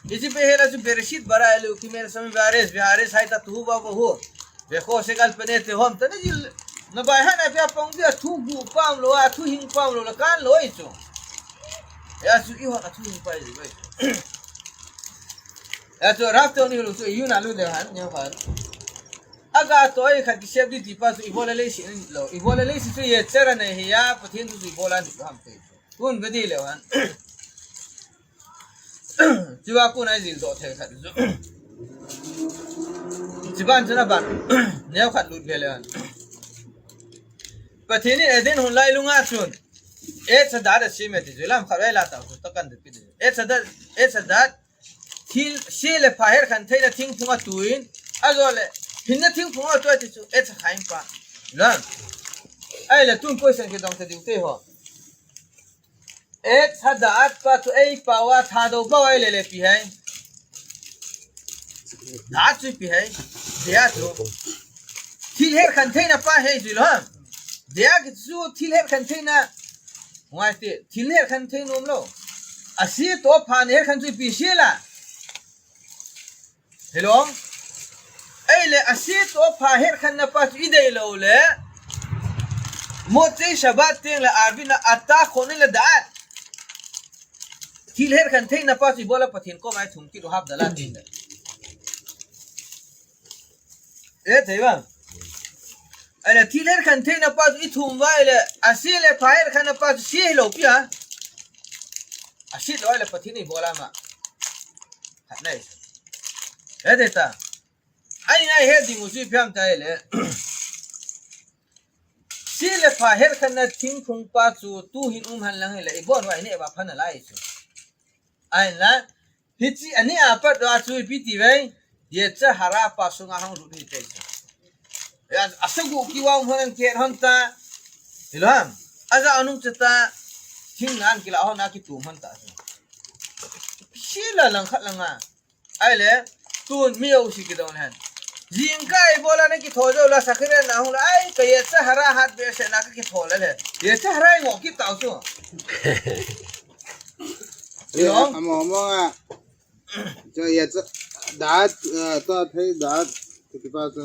Iti pe hela chu Bereshit bara Elokim el shamim ve'aretz, ve'aretz hayta tohu vavohu, ve'chosek al pnei tehom, ta na jil, na baihat na pia pang dia thu gu pam lou, a thu hing pam lou, la kan lou chu. Ya chu ihon a thu hing pai ji bai. Ya chu Rav to ni lu chu iuna lut le han, ni han. Aga to ai khat kisep di ti pa chu ibola leiset lou, ibola leiset chu Yetzer hara nei hi ya, Pathen chu ibola ni ham te. Tun ve di le han. Chuva kon a i jil doh thei khat chu. Chuban chun aban. Neo khat lut ve le. Pathen in Eden hon lai lung a chun. Etz hadat asim e ti chu lam khat lai la ta chu ta kan de pi de. Etz hadat, Etz hadat. Thil se le pha het khen theina thingphung a tuin. Ajole. Hinna thingphung a tu a ti chu. Etz haim pa. Lam. Ahile tun question kidong ta diu te ho. Etz hadat pa chu ei pao a Thadou pao a i le le ipi ham. Daat chu ipi ham. Dia chu. Thil het khen theina pa hi chu lo ham. Dia ki chu thil het khen theina. Ngai ti, thil het khen thei nom lou. Ase toh pha het khen chu ipi se la. Hello? Ahile, ase toh pha het khen na pa chu i dei lou le. Motzei Shabbat teng le arvin a ata khon le daat. Thil het khen theina pa chu ibola Pathen koma i thum kit u Havdalah teng le. E, thei ba? Ahile, thil het khen theina pa chu i thum uva ahile, ase le pha het khen na pa chu se hilou pi a. Ase lou ahile Pathen ibola ma. Khat nei. E, thei ta. Ani nai het ding u chu ipi ham ta ahile. Se le pha het khen na thingphung pa chu tu hin um hen lang hile, i bon uva i neh uva pha nalai chu. Ahinla, hiche a neh a pat uva chu ipi ti uve, Yetzer hara pa sunga hung lut hite chu. Ya, asagu kiva um hon an kihet hon ta. Hilou ham. Aja anung che ta. Thing nan kila hon a kitum hon ta chu. Se la langkhat langa. Ahile, tun mi jouse kidong le hen. Jingkah ibola na kitho jou la Shacharit na hung la, ai, ka Yetzer hara hat behseh na ka kitho le le. Yetzer hara i ngoh kit tau chu. Ye, amo, amo a. Chu Yetzer, daat, eh, to thei daat, kiti pa chu.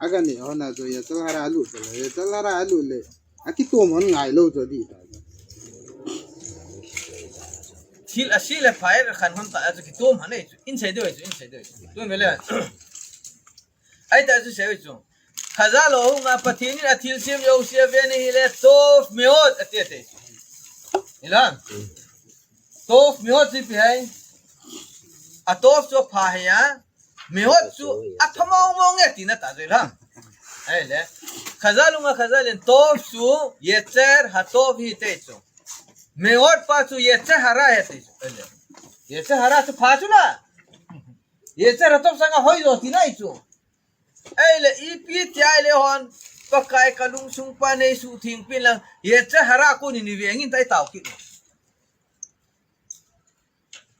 Aga ni hon a chu Yetzer hara alut le. Yetzer hara alut le. Akitom hon ngai lou chu di ta. Thil ase le pha het khen hon ta chu kitom hon e chu. In sei deu chu, in sei deu chu. Tun ve le. Ai ta chu sei chu. Chazal ho hunga Pathen in athilsem jouse ave na hile tov meod ati ati. Hilou ham. Tov meod chu ipi ham. A tov chu apha hi a. Meod chu apha mong mong e tina ta chu hilou ham. Ahile. Chazal hunga Chazal in tov chu Yetzer hatov hite chu. Meod pa chu Yetzer hara hite chu. Ahile. Yetzer hara chu pha chu la. Yetzer hatov sanga hoi jo tina chu. Ahile, ipi ti ahile hon, Pakai ka lungsung pa nei suhtheng pin lang, Yetzer hara kon in i veng in tai tao kit.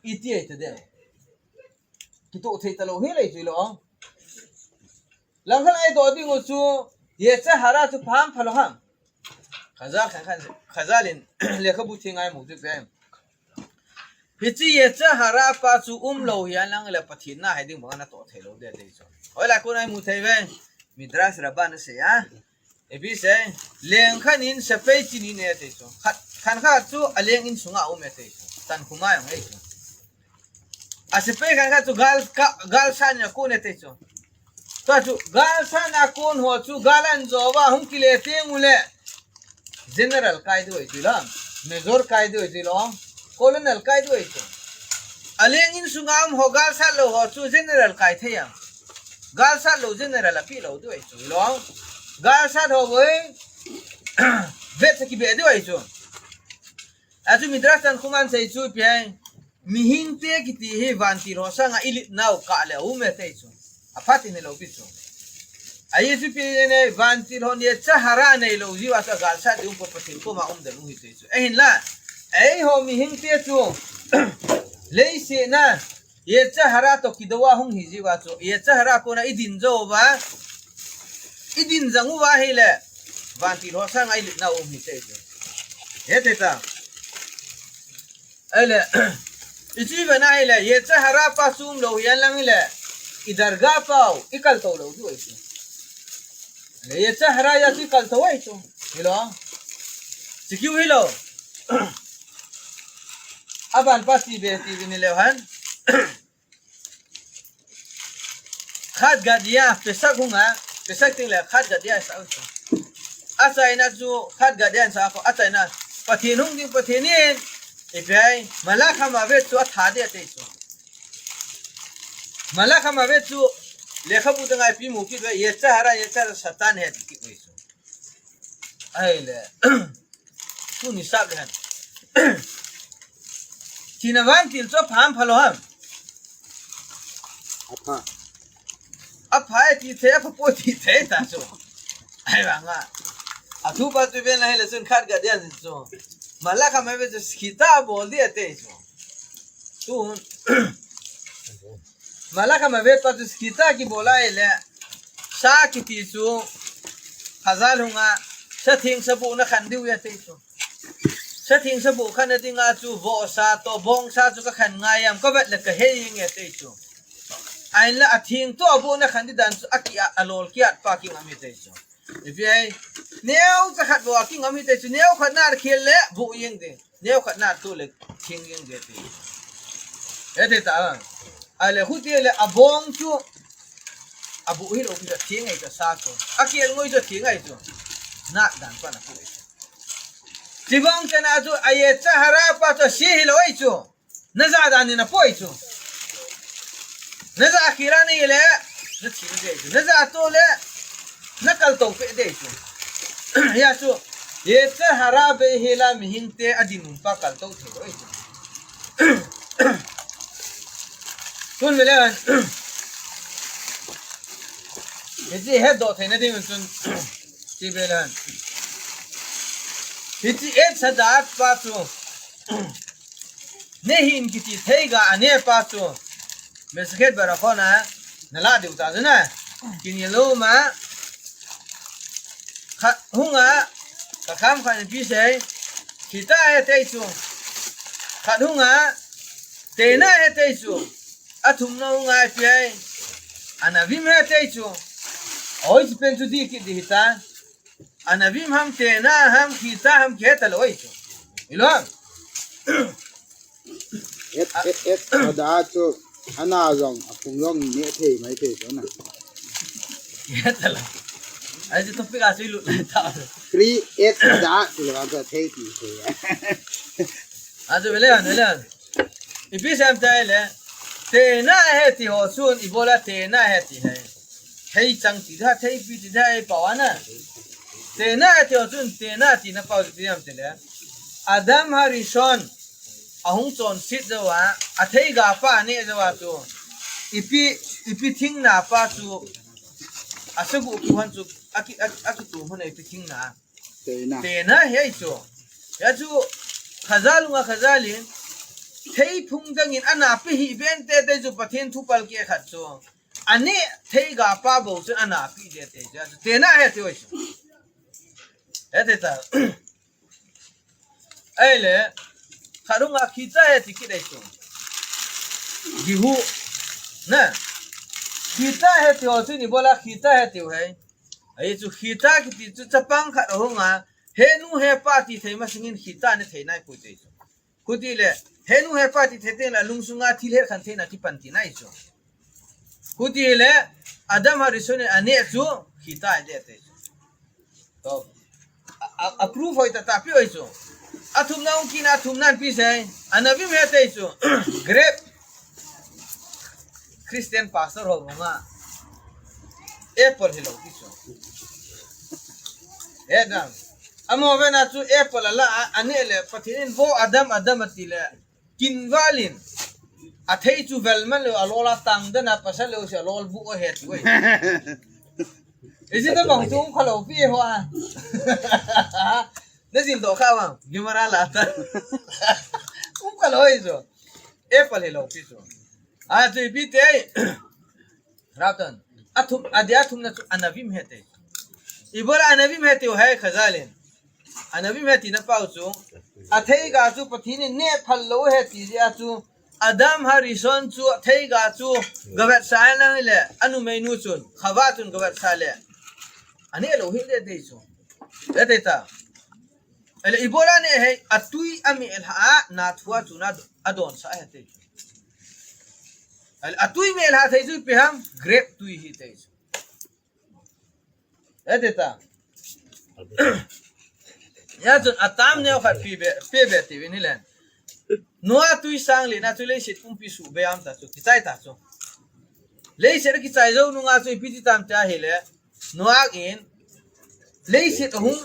Iti ai ta deu. Kitoh thei talou hi lei chu ilou. Langkhat a i doh ding u chu, Yetzer hara chu pha ham phalou ham. Chazal khan khan, Chazal in lekhabu theng a i mu chu pen. Hiche Yetzer hara pa chu umlou hihen lang le Pathen na hiding banga natoh thei lou ding ati chu. Hoilai kon a i mu thei uve. Midrash Rabbah na sei a. Ipi sei, leng khat in sepai chini ne ati chu. Khat, khat khat chu aleng in sunga um e ati chu. Tankhuma jong e chu. A sepai khat khat chu gal ka, gal san in akon e ati chu. Tua chu, galsatna kon ho chu, gal an jo uva hung kile teng ule. General kai diu ahi chu lou. Major kai diu ahi chu lou. Colonel kai diu ahi chu. Aleng insunga um ho galsat lou ho chu general kai thei am. Galsat lou general api lou diu ahi chu lou. Galsat ho boi. Vet sa kibe diu ahi chu. Achu Midrash Tanhuman sei chu ipi ham. Mihingte kiti hi vantil ho sanga ilit nau kah le um e ti chu. Aphat in hilou pi chu. Ahi chu ipi ham, vantil ho yetzer hara neilou jeh uva chu galsat ding um poi, Pathen koma um den u ahi ti chu. Ahinla, eiho mihingte chu leiset a yetzer hara toh kidou a hung hi jeh uva chu. Yetzer hara kona idin jou uva. Idin jang uva ahile. Vantil ho sanga ilit nau um ahi ti chu. Hethei ta. Ahile, ichi vena ahile, yetzer hara pa chu umlou hihen lang hile, i darga pau, i kaltou lou diu ahi chu. Ahile, yetzer hara a chu i kaltou ahi chu. Hilou. Chikiu hilou. Aban pa ti be ti be ni leu hen. Khat gadya, Pesach hunga, Pesach teng le khat gadya sa u chu. Achaina chu khat gadya sa ko, achaina Pathen hung ding Pathen in, ipi ham, Malach HaMovet chu atha ding ati chu. Malach HaMovet chu lekhabu danga ipi mu kit uve, yetzer hara, yetzer hara Satan ahi ti kit uve chu. Ahile. Tuni sap le hen. Thina vantil chu apha am phalou ham? Apha. Apha e ti thei, apha poi ti thei ta chu. Ahivanga. Athu pa chu ven ahile chun khat gadya chu. Malach HaMovet chu sechita bol ding ati chu. Tun. Malach HaMovet pa chu sechita kibol ahile. Sa kiti chu. Chazal hunga. Sa theng sa boh nakhen diu ahi ti chu. Sa theng sa boh khenna dinga chu vohsa toh bongsa chu kakhen ngai am, kavet le kahei inge ti chu. Ahinla atheng toh aboh nakhen ding dan chu aki a, alol kiat pa kingam ahi ti chu. Ipi ham, neocha khat bou akingam ahi ti chu, neokhat nakhel le boh jeng ding. Neokhat natoh le theng jeng ding ti. Hethei ta. Ahile huti le abong chu aboh hilou pi chu theng ahi chu sa chu. Akhel ngoi chu theng ahi chu. Nat dan pa na pu ahi chu. Chibang chana chu a yetzer hara pa chu ase hilou ahi chu. Naja dan in apo ahi chu. Naja khel a nahile, nathi ding ahi chu. Naja toh le, nakaltou peh ding ahi chu. Hia chu, yetzer hara bei hela mihingte adinmun pa kaltou thei lou ahi chu. Tun ve le hen. Hiche hetdoh theina ding chun, ti ve le hen. Hiche yetzer hara pa chu. Nehin kiti theiga ane pa chu. Masechet Berachot a, nala diu ta chu na. Kinelom a. Khat hunga, kakham khat in ipi asei. Sechita ahi ti chu. Khat hunga, Te'ena ahi ti chu. Athumna hunga ipi ham. Anavim ahi ti chu. Oi, hiche pen chu dih kit ding hita. Anavim ham, Te'ena ham, Sechita ham, kihe talou ahi chu. Hilou ham? Et, et, et, ada chu, ana jong, aphung jong, ne thei mai thei chu na. Kihe talou. Ahi chu topic a chu ilut lai ta. Three, et, ada, chu le, ada, thei ti, thei. Ahi chu, vele, vele. Ipi asei em tile, Te'ena ahi ti ho chun, ibola Te'ena ahi ti ham. Theichang ti ham, theipi ti ham, eipao a na. Te'ena ahi ti ho chun, Te'ena tina pao chu ipi ham tile. Adam HaRishon, ahung chonset jou a, atheiga pa aneh jou a chu. Ipi, ipi thingna pa chu, asagu kihan chu, aki, aki, akitu hun ipi thingna. Te'ena. Te'ena ahi chu. Hia chu, Chazal hunga Chazal in, theiphung dang in ana pe hih ben teitei chu Pathen thu palkeh khat chu. Aneh theiga pa bou chun ana pe teitei chu. Te'ena ahi ti ahi chu. Hethei ta. Ahile, khat hunga Sechita ahi ti kit ahi chu. Gihu. Na. Sechita ahi ti ho chu ibola Sechita ahi ti u ham. Ahi chu Sechita kiti chu chapang khat ahunga, henu hepa ti thei masangin Sechita ane thei naipoi ti chu. Khuti le, henu hepa ti thei teng le lungsunga thil hetkhen theina kipan tina ahi chu. Huti le, Adam Harishon in aneh chu, khita ide te chu. To. A, a, a proof hoi tah tah pi oi chu. Athumna hung kit na, athumna in ipi sei. Anavim hete chu. Grape. Christian pastor ho vanga. Apple hilou pi chu. Adam. Amaho vena chu apple ala a, aneh le Pathen in vo Adam, Adam ati le. Kin valin. Athei chu vel man lou, alol a tang dan a pasal lou se alol bu ahet oi. Isi tabang chu um khalou pi ho a. Najil doh kha vang, Gemara la ta. Um khalou oi chu. Apple hilou pi chu. A chu ipi te. Ratan. Athum, adia thumna chu anavim hete. Ibola anavim hete hai Khazal in. Anavim hete na pau chu. Atheiga chu Pathen in neh phal lou hete dia chu. Adam Harishon chu atheiga chu. Gavetsah nang le. Anumeinu chun. Khava chun gavetsah le. Aneh lou hel de te chu. Ete ta. Ele ibola ne hei atui amel ha na thua chu na adon sa hete. Ele atui mel ha thei chu ipi ham grape tui hite chu. Ete ta. Ya chun atam neo khat pi be, pi be ti vin hilen. Noah tui sang le na chu leiset pumpi su be am ta chu, kichai ta chu. Leiset kichai jou nunga chu ipi ti tam tia hile. Noah in, leiset ahung,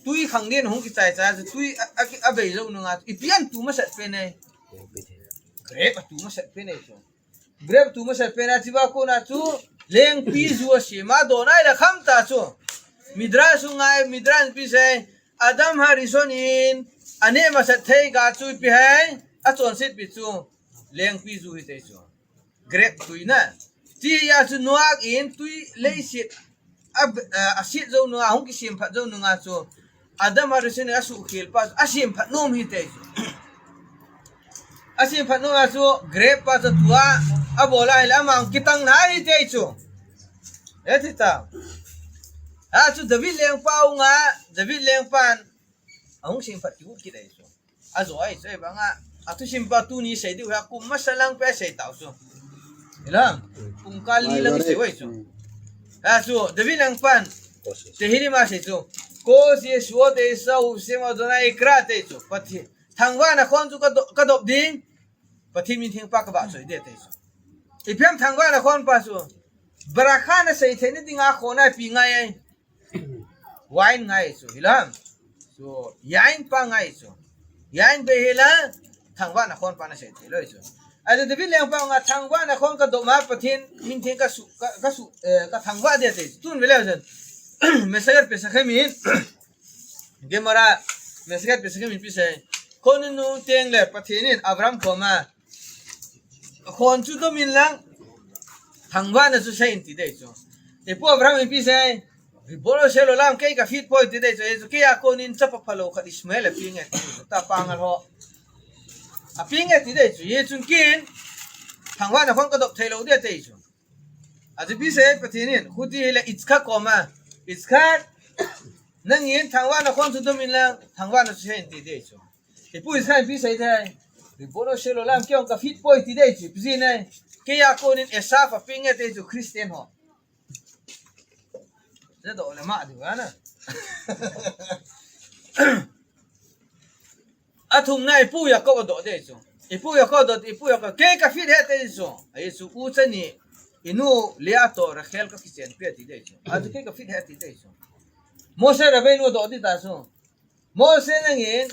tui khang din ahung kichai chai chu, tui a, a, abei jou nunga chu, ipi atu masat pen e. Grape atu masat pen e chu. Grape tu masat pen a chiva kona chu lengpi ju asem a don ai la kham ta chu. Midrash chu ngai, Midrash pi sei Adam Harishon in aneh masat theiga chu ipi hai achonset pi chu lengpi ju hite chu. Grape tui na. Ti a chu Noah in tui leiset a, a, asit jou nunga, hung kisem phat jou nunga chu. Adam Harishon in asuhkhel pa chu, asem phat nom hite chu. Asem phat nom a chu, grape pa chu tua, abola hile amang kitang na hite chu. Eti ta. A chu David lengpa unga, David lengpan, ahung sem phat kiu kit ai chu. Ajo ai chu, banga, athusim pa tuni sei diu ha, kum masa lang pe sei tau chu. Hilang, kum kali lang sei wai chu. A chu, David lengpan, Tehillim a sei chu. Kosh Yeshuot Esau Ushem Adonai Ekra te chu. Pathen. Thangvahna khon chu ka do-, ka dop ding. Pathen min theng pa ka vah choi de te chu. Ipi ham thangvahna khon pa chu. Barakha na sei thei na dinga khon a pi ngai ai. Wine ngai chu hilam. Chu yain pa ngai chu. Yain be hila thangvahna khon pa na sei thei loi chu. Ahi David lengpa nga thangvahna khon ka dop ma Pathen min theng ka su, ka, ka su, eh, ka thangvah de te chu. Tun vele jan. Masekhet Pesachim in. Gemara, Masekhet Pesachim in pi sei. Khon nung teng le Pathen in Abraham koma. Khon chu dom in lang. Thangvahna chu sei in ti dei chu. Ipu Abraham in pi sei. Ribono shel olam kei ka fit poi ti dei chu. Hichu kei a konin chapa phalou khat Ishmael a pi nge ti chu. Tapa ngal ho. A pi nge ti dei chu. Hichun kin. Thangvahna khon ka dop thei lou de ti chu. Achu pi sei Pathen in, khuti hile Yitzchak koma. Yitzchak, nangin thangvahna khon chu dom in lang, thangvahna chu sei in ti dei chu. Ipu Yitzchak in pi sei dei. Ribono shel olam kei ong ka fit poi ti dei chu. Pi sei nai. Kei a konin Esav a pi nge ti chu Christian ho. Ze do le ma di wa na. Athumna ipu Yaakov adoh dei chu. Ipu Yaakov adoh, ipu Yaakov. Kei ka fit he te chu. Ahi chu u chani. Inu Leah toh Rachel ka kichen pe ti dei chu. Achu kei ka fit he ti dei chu. Moshe Rabbeinu adoh di ta chu. Moshe nangin.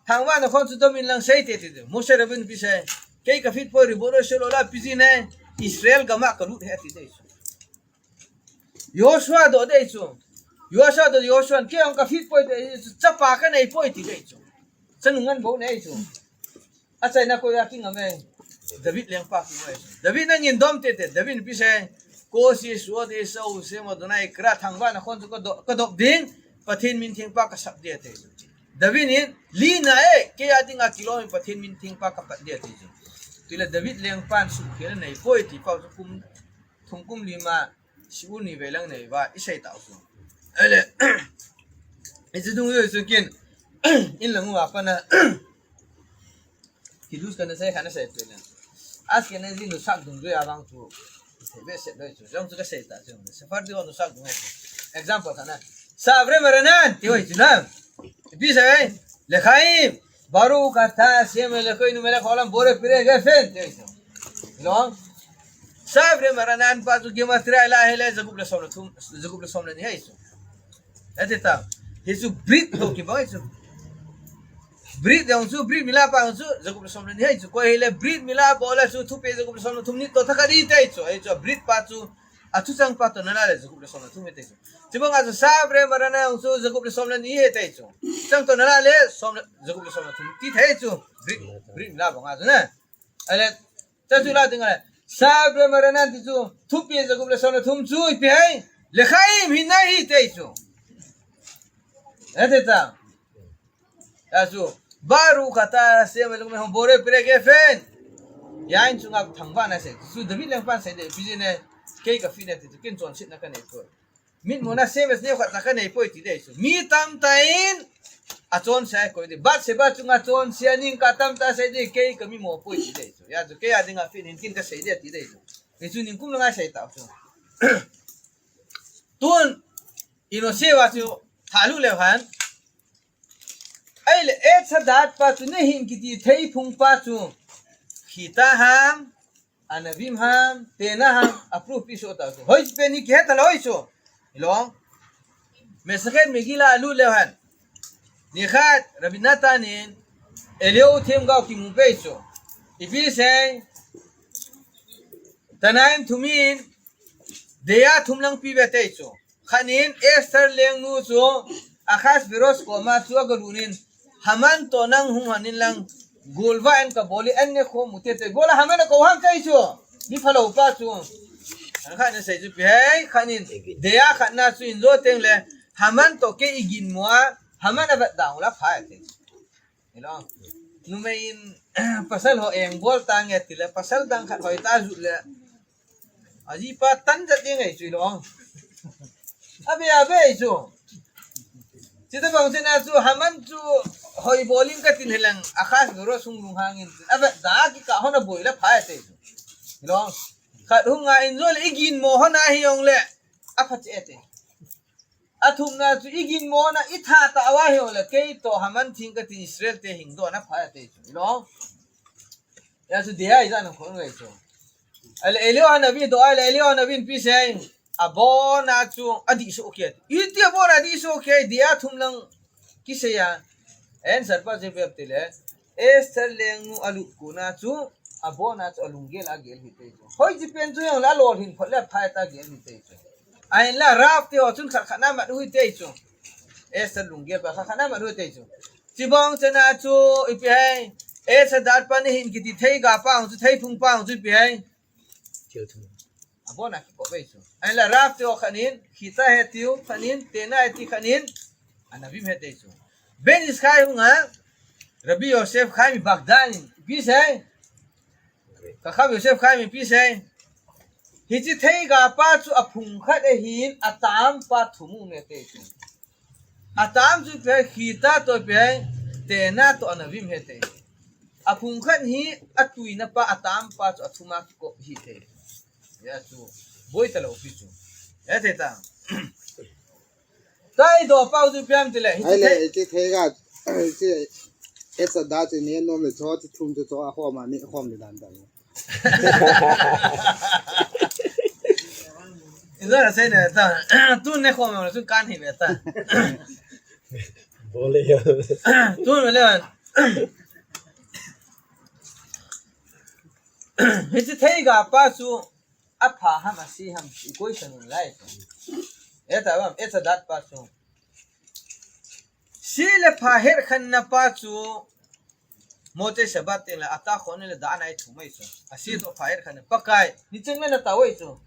Thangvahna khon chu dom in lang sei te ti dei. Moshe Rabbeinu pi sei. Kei ka fit poi ribono shel olam pi sei nai. Israel gam a ka lut he ti dei chu. Yoshua doh dei chu. Yoshua doh, Yoshua, kei ong ka fit poi dei chu. Chapa ka nei poi ti dei chu. Chanu ngan bou nei chu. Achaina koi a kingam e. David lengpa kingam e. David nangin dom te te. David pi sei. Kosh Yeshuot Esau Ushem Adonai Ekra thangvahna khon chu ka dop, ka dop ding. Pathen min theng pa ka sap de te. David in, li na e, kei a dinga kilom in Pathen min theng pa ka pat de te chu. Tile David lengpan suhkhel nei poi ti pau chu kum thum kum li ma, shiur ni vei lang nei va, i sei tau chu. Ele, i chu dung yoi chu kin, in lang u a pa na, Kiddush kana sei, kana sei pe na. Ashkenazi nu sak dung yoi a vang chu. Thei behseh loi chu. Jong chu kasei ta chu. Sephardi ho nu sa ngai chu. Example khat na. Savre maranan, ti hoi chu na. Ipi sei, Lechaim, Baruch ata Hashem Elokeinu melech haolam bore pere gefen, ti hoi chu. Long. Savre maranan pa chu gematria la hele, zagup le som le thum, zagup le som le ni hei chu. Ati ta. Hichu brit to kibang chu. Brit jong chu, brit mila pa jong chu, zagup le som le ni hei chu. Koi hile brit mila bol a chu, thupeh zagup le som le thum ni to thakhat di tei chu. Hichu brit pa chu, athuchang pa to nala le zagup le som le thum tei chu. Chibang a chu savre maranan jong chu, zagup le som le ni hei tei chu. Chang to nala le, som le, zagup le som le thum ti thei chu. Brit, brit mila bang a chu na. Ale, ta chu la ding ale. Savre maranan ti chu, thupeh zagup le som le thum chu, ipi hei. Lechaim hin na hi tei chu. Ati ta. Ya chu, Baruch ata Hashem Elokeinu melech haolam bore pere gefen. Ya in chunga thangvah na sei. Chu David lengpan sei de, ipi jeh inem, kei ka feel na ti chu, ken chonsetna kanei poi. Mitmuna semes neo khat ta kanei poi ti dei chu. Mi tamtah in, achonse a koi dei. Bathsheba chunga chonse a ning ka tamtah sei dei, kei ka mimo poi ti dei chu. Ya chu, kei a dinga feel in ken kasei dei ti dei chu. Hichu ningkum langa sei tau chu. Tun, Ino seva chu, thalu leu hen. Ahile, Etzer Da'at pa chu, Nehi'im kiti theiphung pa chu. Chita ham, Anavim ham, Te'ena ham, approve pi so ta chu. Hoi pen hi kihe talou chu. Hilou. Masekhet Megillah alu leu hen. Nikhat, Rabbi Natan in, Eliyahu themgao kimu pei chu. Ipi sei, Tanaim thum in, Deya thum lang pi ve tei chu. Khat in Esther lengnu chu Ahasuerus koma chu agalut in, Haman toh nang hung hon in lang, golvah in kabol in, an nekhom u hite tei. Gola Haman akou ham tei chu. Mi phalou pa chu. An khat in asei chu ipi hei, khat in Deya khatna chu in jo teng le, Haman toh kei iginmo a, Haman avetda u la pha e tei. Hilou. Numei in pasal ho engbol tange tile, pasal dang khat hoi ta jut le. Ajipa tan jat ding ahi chu hilou. Abe, abe chu. Chuti bang chun a chu Haman chu hoi bol in katin hilang Ahasuerus hung lunghang in. Avetda kikah hon aboi la pha e tei chu. Hilou. Khat hung a in jo le iginmo hon ahi jong le. Apha che e tei. Athumna chu iginmo na itha ta uva hijongle kei toh Haman theng katin Israel te hingdoh na pha e tei chu. Hilou. Ya chu Deya ijat na khon ngai chu. Ale Eliyahu Hanavi doh ale Eliyahu Hanavi in ipi sei. Abona chu adih soh kei. Iti abona adih soh kei Deya thum lang kisei a. Answer pa chu ipi ham tile. Esther lengnu alut kona chu, abona chu alunggel a agel hite chu. Hoiche pen chu jong la lolhin phot le phai ta gel hite chu. Ahinla Rav te ho chun khat khat na mat u hite chu. Esther lunggel pa khat khat na mat u hite chu. Chubang chana chu ipi hei. Etzer Da'at pa Nehi'im kiti theiga pa hung chu theiphung pa hung chu ipi hei. Thil thum. Abona kikop e chu. Ahinla Rav te ho khat in, Chita he tiu, khat in, Te'ena he ti khat in, Anavim he tei chu. Ben Ish Chai hunga, Rabbi Yosef Chaim Bagdan in, ipi sei. Chacham Yosef Chaim in ipi sei. Hiche theiga pa chu aphung khat ahin, atam pa thum um e tei chu. Atam chu ipi hei, Chita toh ipi hei, Te'ena toh Anavim he tei. Aphung khat hi atuina pa, atam pa chu athum a kikop hi tei. Ya chu, boi talou pi chu. Ya tei ta. Taidoh pau chu ipi ham tile. Hiche thei- Ahile, hiche theiga, hiche, Etzer Da'at chu nenom le cho, chu thum chu cho, akhom a nekhom le dan dan. Ijat asei ne ta. Tun nekhom le chu kan hi ve ta. Bole yo. Tun le. Hiche theiga pa chu apha ham ase ham equation un lai. Eta bam, Etzer Da'at pa chu. Se le pha herkhenna pa chu Motzei Shabbat teng le atah khon le dan a ithum ahi chu. Ase toh pha herkhenna Pakai. Nicheng le natao ahi chu.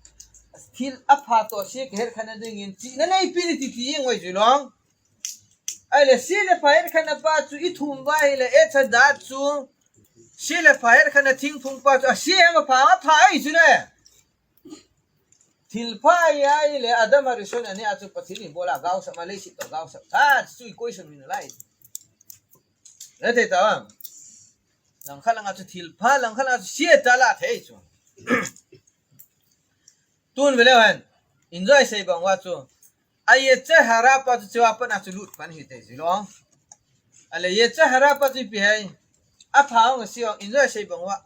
Thil apha toh ase kaherkhenna dingin chihna neipe in iti ti jeng u ahi chu long. Ahile se le pha herkhenna pa chu ithum uva ahile Etzer Da'at chu. Se le pha herkhenna thingphung pa chu. Ase ham apha, apha ahi chu ne. Thilpha ahi ahile Adam Harishon ani a chu Pathen in bol a gaosap ma leiset toh gaosap. Tha chu equation min lai. Nate ta. Langkhat langa chu thilpha, langkhat langa chu se ta la thei chu. Tun vele hen. Enjoy sei bang uva chu. A yetzer hara pa chu chua pat na chu lut pan hite ji lo. Ale yetzer hara pa chu ipi ham. Apha ong si ong enjoy sei bang uva.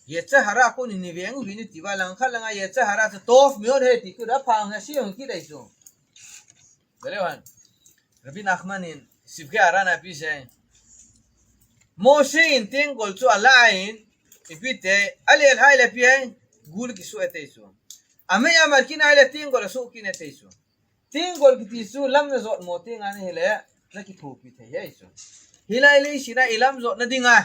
Yetzer hara ko ni ni veng u ni ti uva langkhat langa yetzer hara chu tov miot he ti ku da pha ong si ong kit dei chu. Vele hen. Rabbi Nachman in Sivkei Ara na ipi sei. Moshe in tenggol chu ala in ipi ti a le hai le ipi ham. Gul kisu e te chu. Amei amar kin hai le tenggol asu kin e te chu. Tenggol kiti chu lam na jot mo teng a na hile na kithopi thei ahi chu. Hilai leiset a i lam jot na dinga.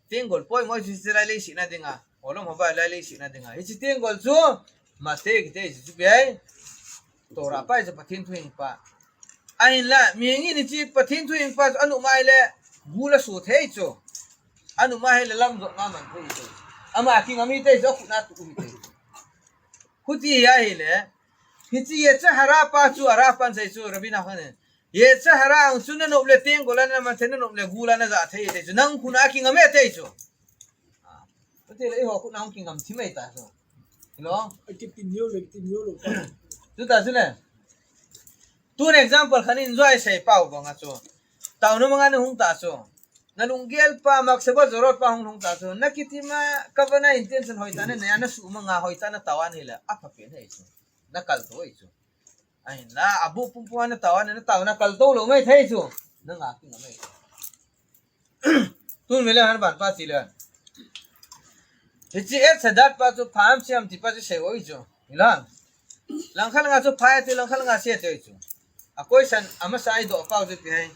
Tenggol poimo chu hilai leiset na dinga. Olom hoba lai leiset na dinga. Hiche tenggol chu mate kiti chu chu pi ham. Torah pa chu Pathen thuhing pa. Ahinla, mi ngi ni chi Pathen thuhing pa chu anu mai le gul asu thei chu. Anu mai le lam jot na man thei chu. Ama king ami te chu khu na tu hi te. Khuti hi ahile. Hiche yetzer hara pa chu ara pan sei chu Rabbi Nachman in. Yetzer hara ang chu na nop le tenggol a na man thei na nop le gul a na ja thei te chu. Nang khu na king ami te chu. Ati le, eiho khu nang kingam thim mai ta chu. Hilo? Akitin yo le, kitin yo lo. Chu ta chu le. Tun example khat in joi sei pau banga chu. Taona manga na hung ta chu. Na lunggel pa, maksava zorot pa hung hung ta chu. Na kiti ma, kavana intention hoi ta na, na ya na su manga hoi ta na tawan hile. Apha pen hei chu. Na kal to hei chu. Ahinla, abu pum pum na tawan, na tawan na kal to lo mai thei chu. Na nga kingam mai. Tun vele han ban pa chi le. Hiche Etz Hadat pa chu pha ham sia ham ti pa chu sei oi chu. Hilo. Langkhat langa chu pha e ti, langkhat langa sia e ti oi chu. A question amasa i do pau chu ipi ham.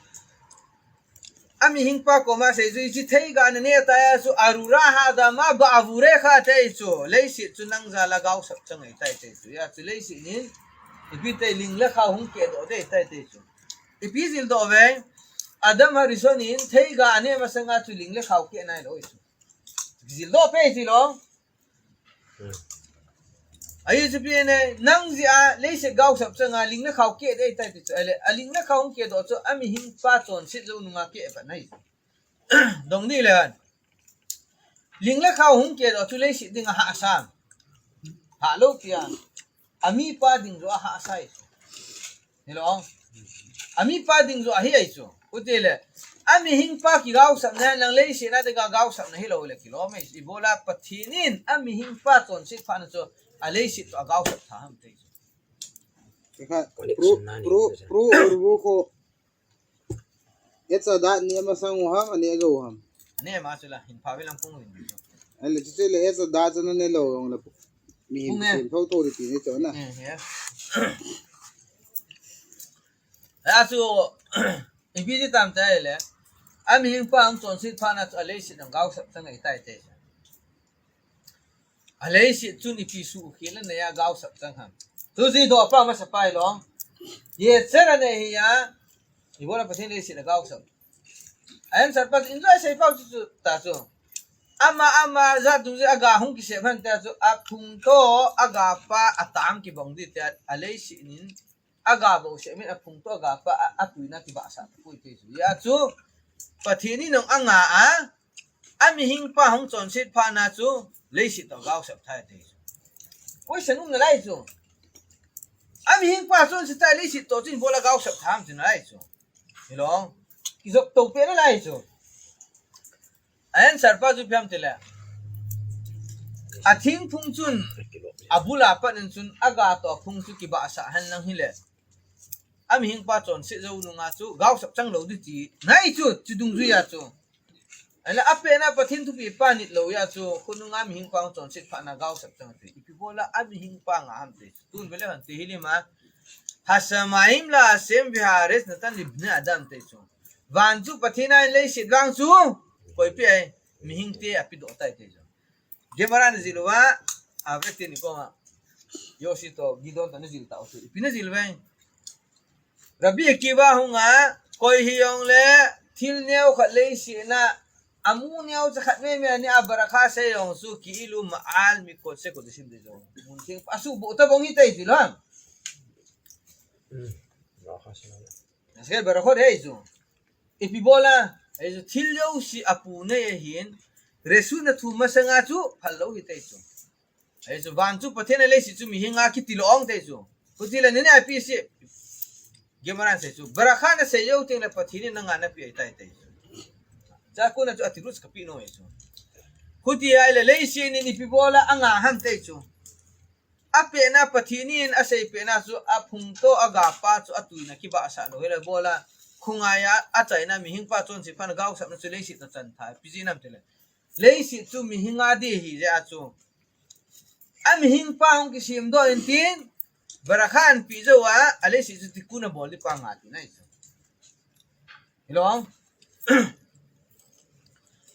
A mihing pa koma sei chu hiche theiga na ne ta ya chu arura hadama ba'avurecha te chu. Leiset chu nang jal a gaosap chang ahi tai te chu. Ya chu leiset nin ipi te ling le khao hung keh doh dei tai te chu. Ipi jil doh ve. Adam Harishon in theiga ane masanga chu ling le khao keh nai lo chu. Jil doh pe ti lo. Hmm. Ahi chu pi ne, nang jeh a leiset gaosap chang a ling le khao keh dei tai ti chu. Ale, a ling le khao hung keh doh chu a mihing pa chonset jou nunga keh pat nai. Dong di le han. Ling le khao hung keh doh chu leiset dinga hahsa. Hah lo pi a. A mi pa ding jo a hahsa e. Hilo. A mi pa ding jo ahi ai chu. Khuti le. A mihing pa kigaosap na lang leiset na dinga gaosap na hilo le kilo mai. Ibola Pathen in a mihing pa chonset pha na chu a leiset chu a gaosap tha ham te chu. Kha, pro, pro, pro, urbu ko. Etz Hadat ni ama sang u ham, ani ajo u ham. Ani ama chu la, hin pha ve lam pung vin. Ani le chu le Etz Hadat chu na ne lo jong le. Mi hin pung e. Sin tho tho di ti ni chu na. Eh, ya. Ya chu, ipi ti tam ta le. A mihing pa ang chonset pha na chu a leiset nang gaosap chang ahi tai te. A leiset chun ipi suh khel a nei a gaosap chang ham. Tu ji doh pa masa pai long. Yetzer a nei hi a. Ibola Pathen leiset a gaosap. A answer pa chu enjoy sei pau chu chu ta chu. Ama, ama, jat dung ji a ga hung kisem han ta chu. A phung to, a ga pa, a tam kibang di ta. A leiset nin. A ga bou seh min a phung to a ga pa a, a tuina kibahsah tapoi te chu. Ya chu, Pathen in nong a nga a, a mihing pa hung chonset pha na chu, leiset to gaosap thai te chu. Koi sanum na lai chu. A mihing pa chonset thai leiset to chun bola gaosap tham chu na lai chu. Hilong, kijop to pe na lai chu. A answer pa chu ipi ham ti le. A thingphung chun, a bul a pat in chun, a ga to a phung chu kibahsah hen lang hi le. A mihing pa chonset jou nunga chu, gaosap chang lo di ti. Nai chu, chu dungjui a chu. Ahi le a pen a Pathen thupi pa nit lo ya chu, khonunga mihing pa chonset pha na gaosap chang ti. Ipi bola a mihing pa nga ham ti. Tun vele han ti hi le ma. Hashamayim la Hashem veharetz natan li bnei adam te chu. Van chu Pathen a in leiset vang chu. Koi pe ai. Mihing te a pi doh tai te chu. Gemara na jil uva. A ve te ni ko ma. Yoshi to Gidon to na jil ta u chu. Ipi na jil ve. Rabbi Akiva hung a. Koi hi jong le. Thil neo khat leiset na. Amu neo cha khat me me ni a barakha sei jong chu ki ilu ma'al mikot se ko de sim de jong. Mun thing a su bo ta bong hi tai ti lo. Hmm. Barakha sei lo. Askel barakha de chu. Ipi bola, ei chu thil jouse a pu nei ahin, reshut na thum masanga chu phal lou hi te chu. Ahi chu, van chu Pathen a, leiset chu mihinga kiti lou ong te chu. Khuti le nini api si. Gemara in asei chu, Barakha nasei jou teng le Pathen in nanga napeh ahitai te chu. Chua kona chu atirus kapeh nom e chu. Khuti ahile leiset in ipi bola anga ham te chu. Apehna Pathen in asei pehna chu aphung toh agapa chu atuina kibahsah lou hile bola. Khungai a achaina mihing pa chonse phat a gaosapna chu leiset in achan tha. Ipi jeh ham tile. Leiset chu mihinga di ahi jeh a chu. A mihing pa hung kisem doh in tin, Barakha anapeh jou a, a leiset chu tikkun abol di pa anga tina ahi chu. Hilou.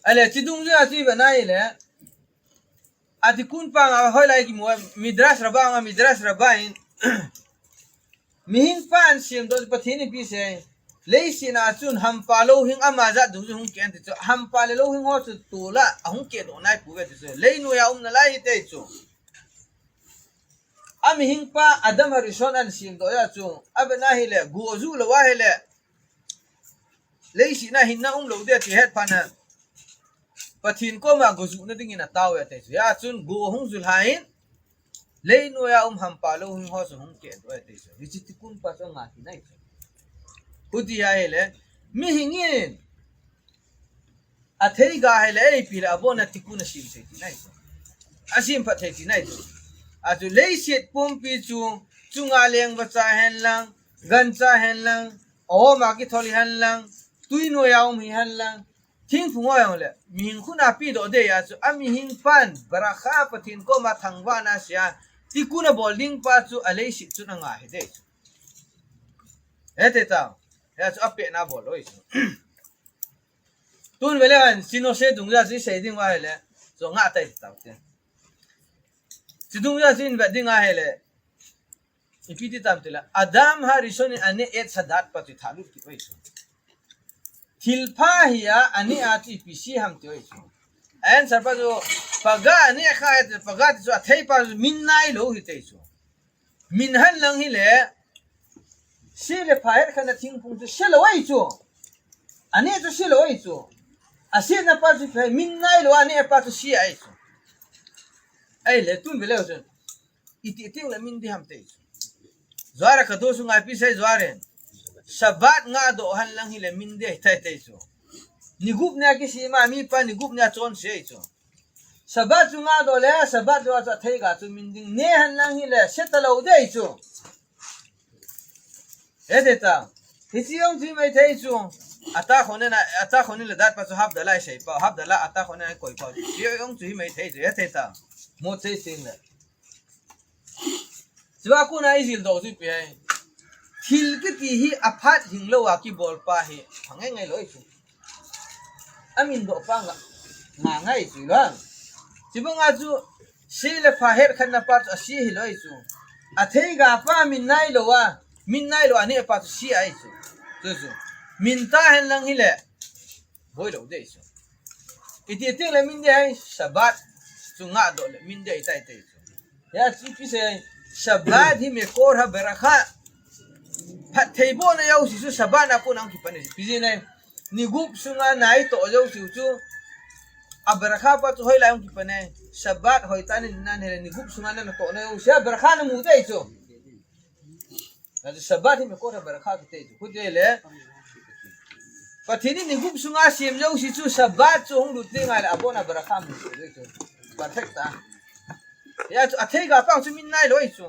Ahile, chidung jeh a chu ivet na ahile. A tikkun pa anga hoilai kimu a, Midrash Rabbah anga, Midrash Rabbah in. Mihing pa ahin sem doh chu Pathen in ipi asei. Leiset a chun hampa louhing ama jat dung chu hung keh in ti chu. Hampa le louhing ho chu tol a ahung keh doh nai pouve ti chu. Leinoi a um nalai ahi te chu. A mihing pa Adam Harishon ahin sem doh a chu. Avet na ahile, go aju lou ahile. Leiset a hinna um lou di ti het phat a. Pathen koma go juhna dingin atao e ti chu. Hia chun go ahung ju lhai in. Leinoi a um hampa louhing ho chu hung keh doh e ti chu. Hiche tikkun pa chu anga tina ahi chu. Khuti ahile, mihing in atheiga ahile, eipi le abon a tikkun asem thei tina ahi chu. Asem phat thei tina ahi chu. Achu leiset pumpi chu, chunga leng vacha hen lang, gancha hen lang, aom a kithol hi hen lang, twi noi a um hi hen lang, thingphung ho jong le, mihing khut a peh doh di ahi chu, a mihing pan, Barakha Pathen koma thangvahna asei a, tikkun abol ding pa chu, a leiset chun anga ahi di chu. Hete tao, hia chu apehna bol lou ahi chu. Tun vele han, Sinose dung jeh a chu isei ding uva ahile, chu nga tai tao te. Chidung jeh a chu ivet ding ahile, ipi ti tam tile, Adam Harishon in aneh et Sadat pa chu itha lut kit u ahi chu. Thilpha hi a, aneh a chu ipi sei ham ti u ahi chu. Answer pa chu, Paga aneh kha et, Paga ti chu athei pa chu min nailou ahi ti chu. Min hen lang hile, se le pha hetkhenna thingphung chu se lou ahi chu. Aneh chu se lou ahi chu. Asetna pa chu pha, min nailou aneh pa chu se ahi chu. Ahile tun vele chun. Iti teng le min di ham ti chu. Zohar a kadoh sunga ipi asei Zohar in. Shabbat ngah doh hen lang hile min di ahitai ti chu. Ni gup nia kisem a, mi pa ni gup nia chonse ahi chu. Shabbat chu ngah doh le, Shabbat jou a chu atheiga chu min ding. Neh hen lang hile, se talou di ahi chu. Hete tao. Hiche jong chu himai thei chu. Ata khonin a, ata khonin le dat pa chu Havdalah isei pa. Havdalah ata khonin a koi pa. Hiche jong chu himai thei chu. Hete tao. Mo thei teng le. Chua kona ijil doh chu ipi ham. Thil kiti hi aphat lhinglou a kibol pa hi. Pha ngai ngai lou ahi chu. Amin doh pa nga, nga ngai chu lou. Chubang a chu, se le pha hetkhenna pa chu ase hilou ahi chu. Atheiga pa min nailou a, min nailou aneh pa chu se ahi chu. Chu chu. Min tah hen lang hile. Boilou di ahi chu. Iti teng le min di ham, Shabbat chu ngah doh le min di ahitai ti chu. Hia chu ipi sei, Shabbat hi Mekor HaBarakha. Phattheibohna jouse chu Shabbat a kona hung kipan ahi. Ipi jeh ham. Ni gup sunga nai toh jouse chu. A barakha pa chu hoilai hung kipan ham. Shabbat hoitah in nana hile ni gup sunga nana tohna jouse a barakha namu di ahi chu. Achu Shabbat hi Mekor HaBarakha kiti chu. Khuti le. Pathen in ni gup sunga sem jouse chu Shabbat chu hung lut teng le abon a barakha mu chu. Perfect tah. Hia chu atheiga pa chu min nailou ahi chu.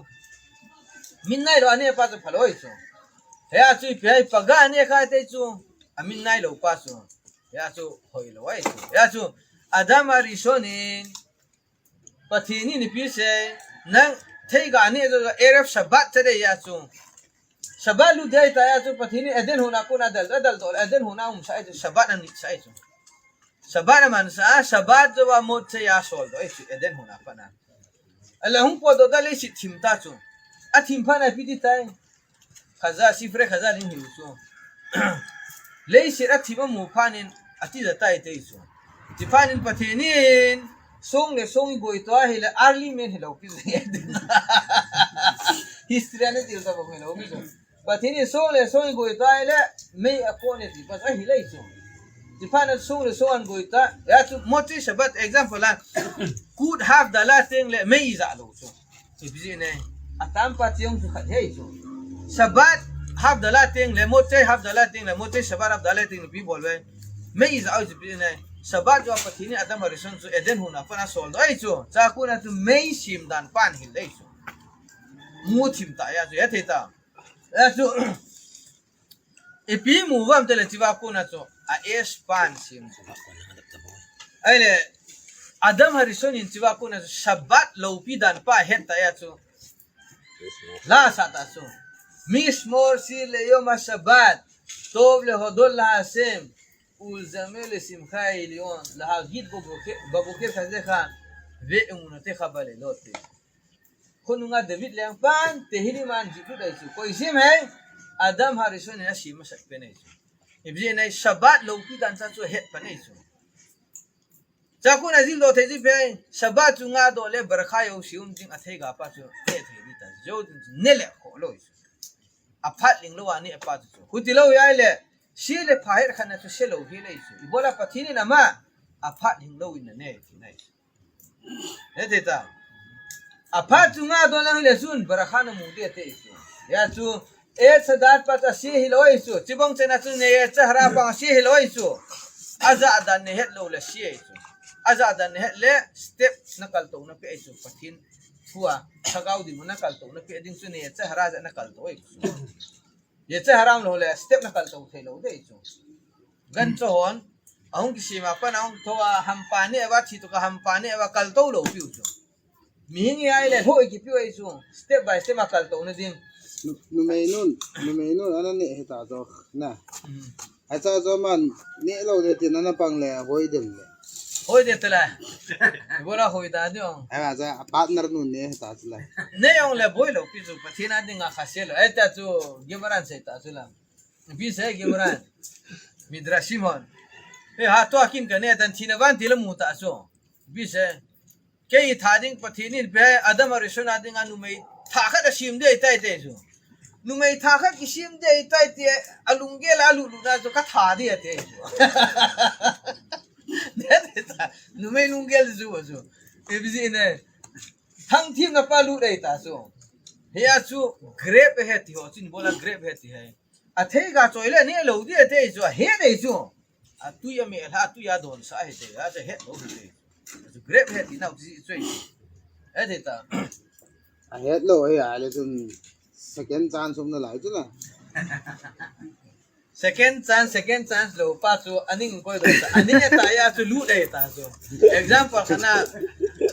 Min nailou aneh pa chu phalou ahi chu. Hia chu ipi ham Paga aneh kha ti chu. Amin nailou pa chu. Hia chu hoilou ahi chu. Hia chu Adam Harishon in Pathen in ipi sei, nang theiga aneh jou, Erev Shabbat ti di ahi chu. Shabbat lut di ahitai ahi chu, Pathen in Eden hon a kona adal, adal doh le, Eden hon a umsah ahi chu, Shabbat anitsah ahi chu. Shabbat amansah a, Shabbat jou a mot thei asol doh ahi chu, Eden hon a pat a. Ahile hung potdoh ta leiset thim ta chu. Athim phat a ipi ti tai. Khazal, Sifrei Khazal in hin chu. Leiset athim amu phat in atija tai ti chu. Ti phat in Pathen in song le song igoi to ahile early man hilou kiti. History a natil ta bang hilou kiti. Pathen in song le song igoi to ahile mei akon e ti pa ahile chu. Ti phat na sung le sung an goi ta. Ya chu Motzei Shabbat example la. Kut hapdala teng le mei ija lou chu. Ipi jeh inem. Atam pa tiang chu khat hi chu. Shabbat hapdala teng le Motzei hapdala teng le Motzei Shabbat hapdala teng le ipi bol ve. Mei ija chu ipi jeh inem. Shabbat chu Pathen in Adam Harishon chu Eden hon a pat a asol doh ahi chu. Chua kona chu mei sem dan pan hil ahi chu. Mu thim ta ya chu, ya thei ta. Ya chu, ipi mu uvam tile chua kona chu, a ash pan sem chu. Ahile, Adam Harishon in chua kona chu, Shabbat loupi dan pa het ta ya chu. La sa ta chu. Mi shmor shir le yom ha-Shabbat, tov le hodot la Hashem, u le zamer le simcha ha'ilion, la hagid bavokeh, bavokeh chazecha, ve'emunotecha balelot. Khonunga David lengpan, Tehillim a ajih lut ahi chu. Koi sem ham? Adam Harishon in asem masat pen ahi chu. Ipi jeh inem Shabbat loupi dan cha chu ahet pan ahi chu. Chua kona jil doh thei ji pe, Shabbat chu ngadoh le baracha jouse um ding atheiga pa chu, ne thei ji ta, jo ding chu, ne le kho lou ahi chu. Aphat ling lou a ne pa chu chu. Huti lou ahile, se le pha het khat na chu se lou hel ahi chu. Ibola Pathen in ama, aphat ling lou in ana ne ti nai chu. He thei ta. Aphat chu ngadoh lang hile chun, baracha namu ding ati chu. Ya chu, Etz Hadat pa chu ase hilou ahi chu. Chubang chana chu ne Yetzer Hara pa ase hilou ahi chu. Ajah dan nahet lou le ase ahi chu. Ajah dan nahet le step nakaltou nape ahi chu. Pathen thua, Lhagao ding nakaltou nape ding chu ne Yetzer Hara jah nakaltou ahi chu. Yetzer Hara um lou le step nakaltou thei lou ding ahi chu. Gancha hon, ahung kisem a pat ahung thou a hampa ne va thi tu ka hampa ne va kaltou lou piu chu. Mihing hi ahile, hoi kipiu ahi chu. Step by step a kaltou na ding. Nu-, numei nun, numei nun, ana ne hita jo, na. Hmm. Acha jo man, ne lou de tin ana pang le, hoi dem le. Hoi de tala. Ibola hoi da ding. Ai ma cha, partner nun ne hita chu la. Ne jong le boi lou pi chu, Pathen a dinga khase lou. Ai ta chu, Gemara in sei ta chu la. Ipi sei Gemara in. Midrashim hon. He ha to akin ka ne tan thina van ti la mu ta chu. Ipi sei. Kei tha ding Pathen in pe Adam Harishon a dinga numei thah khat asem ding ahitai te chu. Numei thah khat kisem ding ahitai te, alunggel a alut lut na chu ka tha ding ati chu. Numei lunggel chu chu. Ipi jeh inem. Thangthim na pa lut ahi ta chu. Hia chu grape ahi ti ho chu, ibola grape ahi ti hi. Atheiga choi le ne lou ding ati chu, ahet ahi chu. Atui a melha, atui a donsa ahi ti, ahet lou ding ati. Chu grape ahi ti nau ti chu. Ahi ta. Ahet lou ahi a le chun second chance um nalai chu la. Second chance, second chance lou pa chu aning koi don ta. Aning ta ya chu lut ahi ta chu. Example khat na,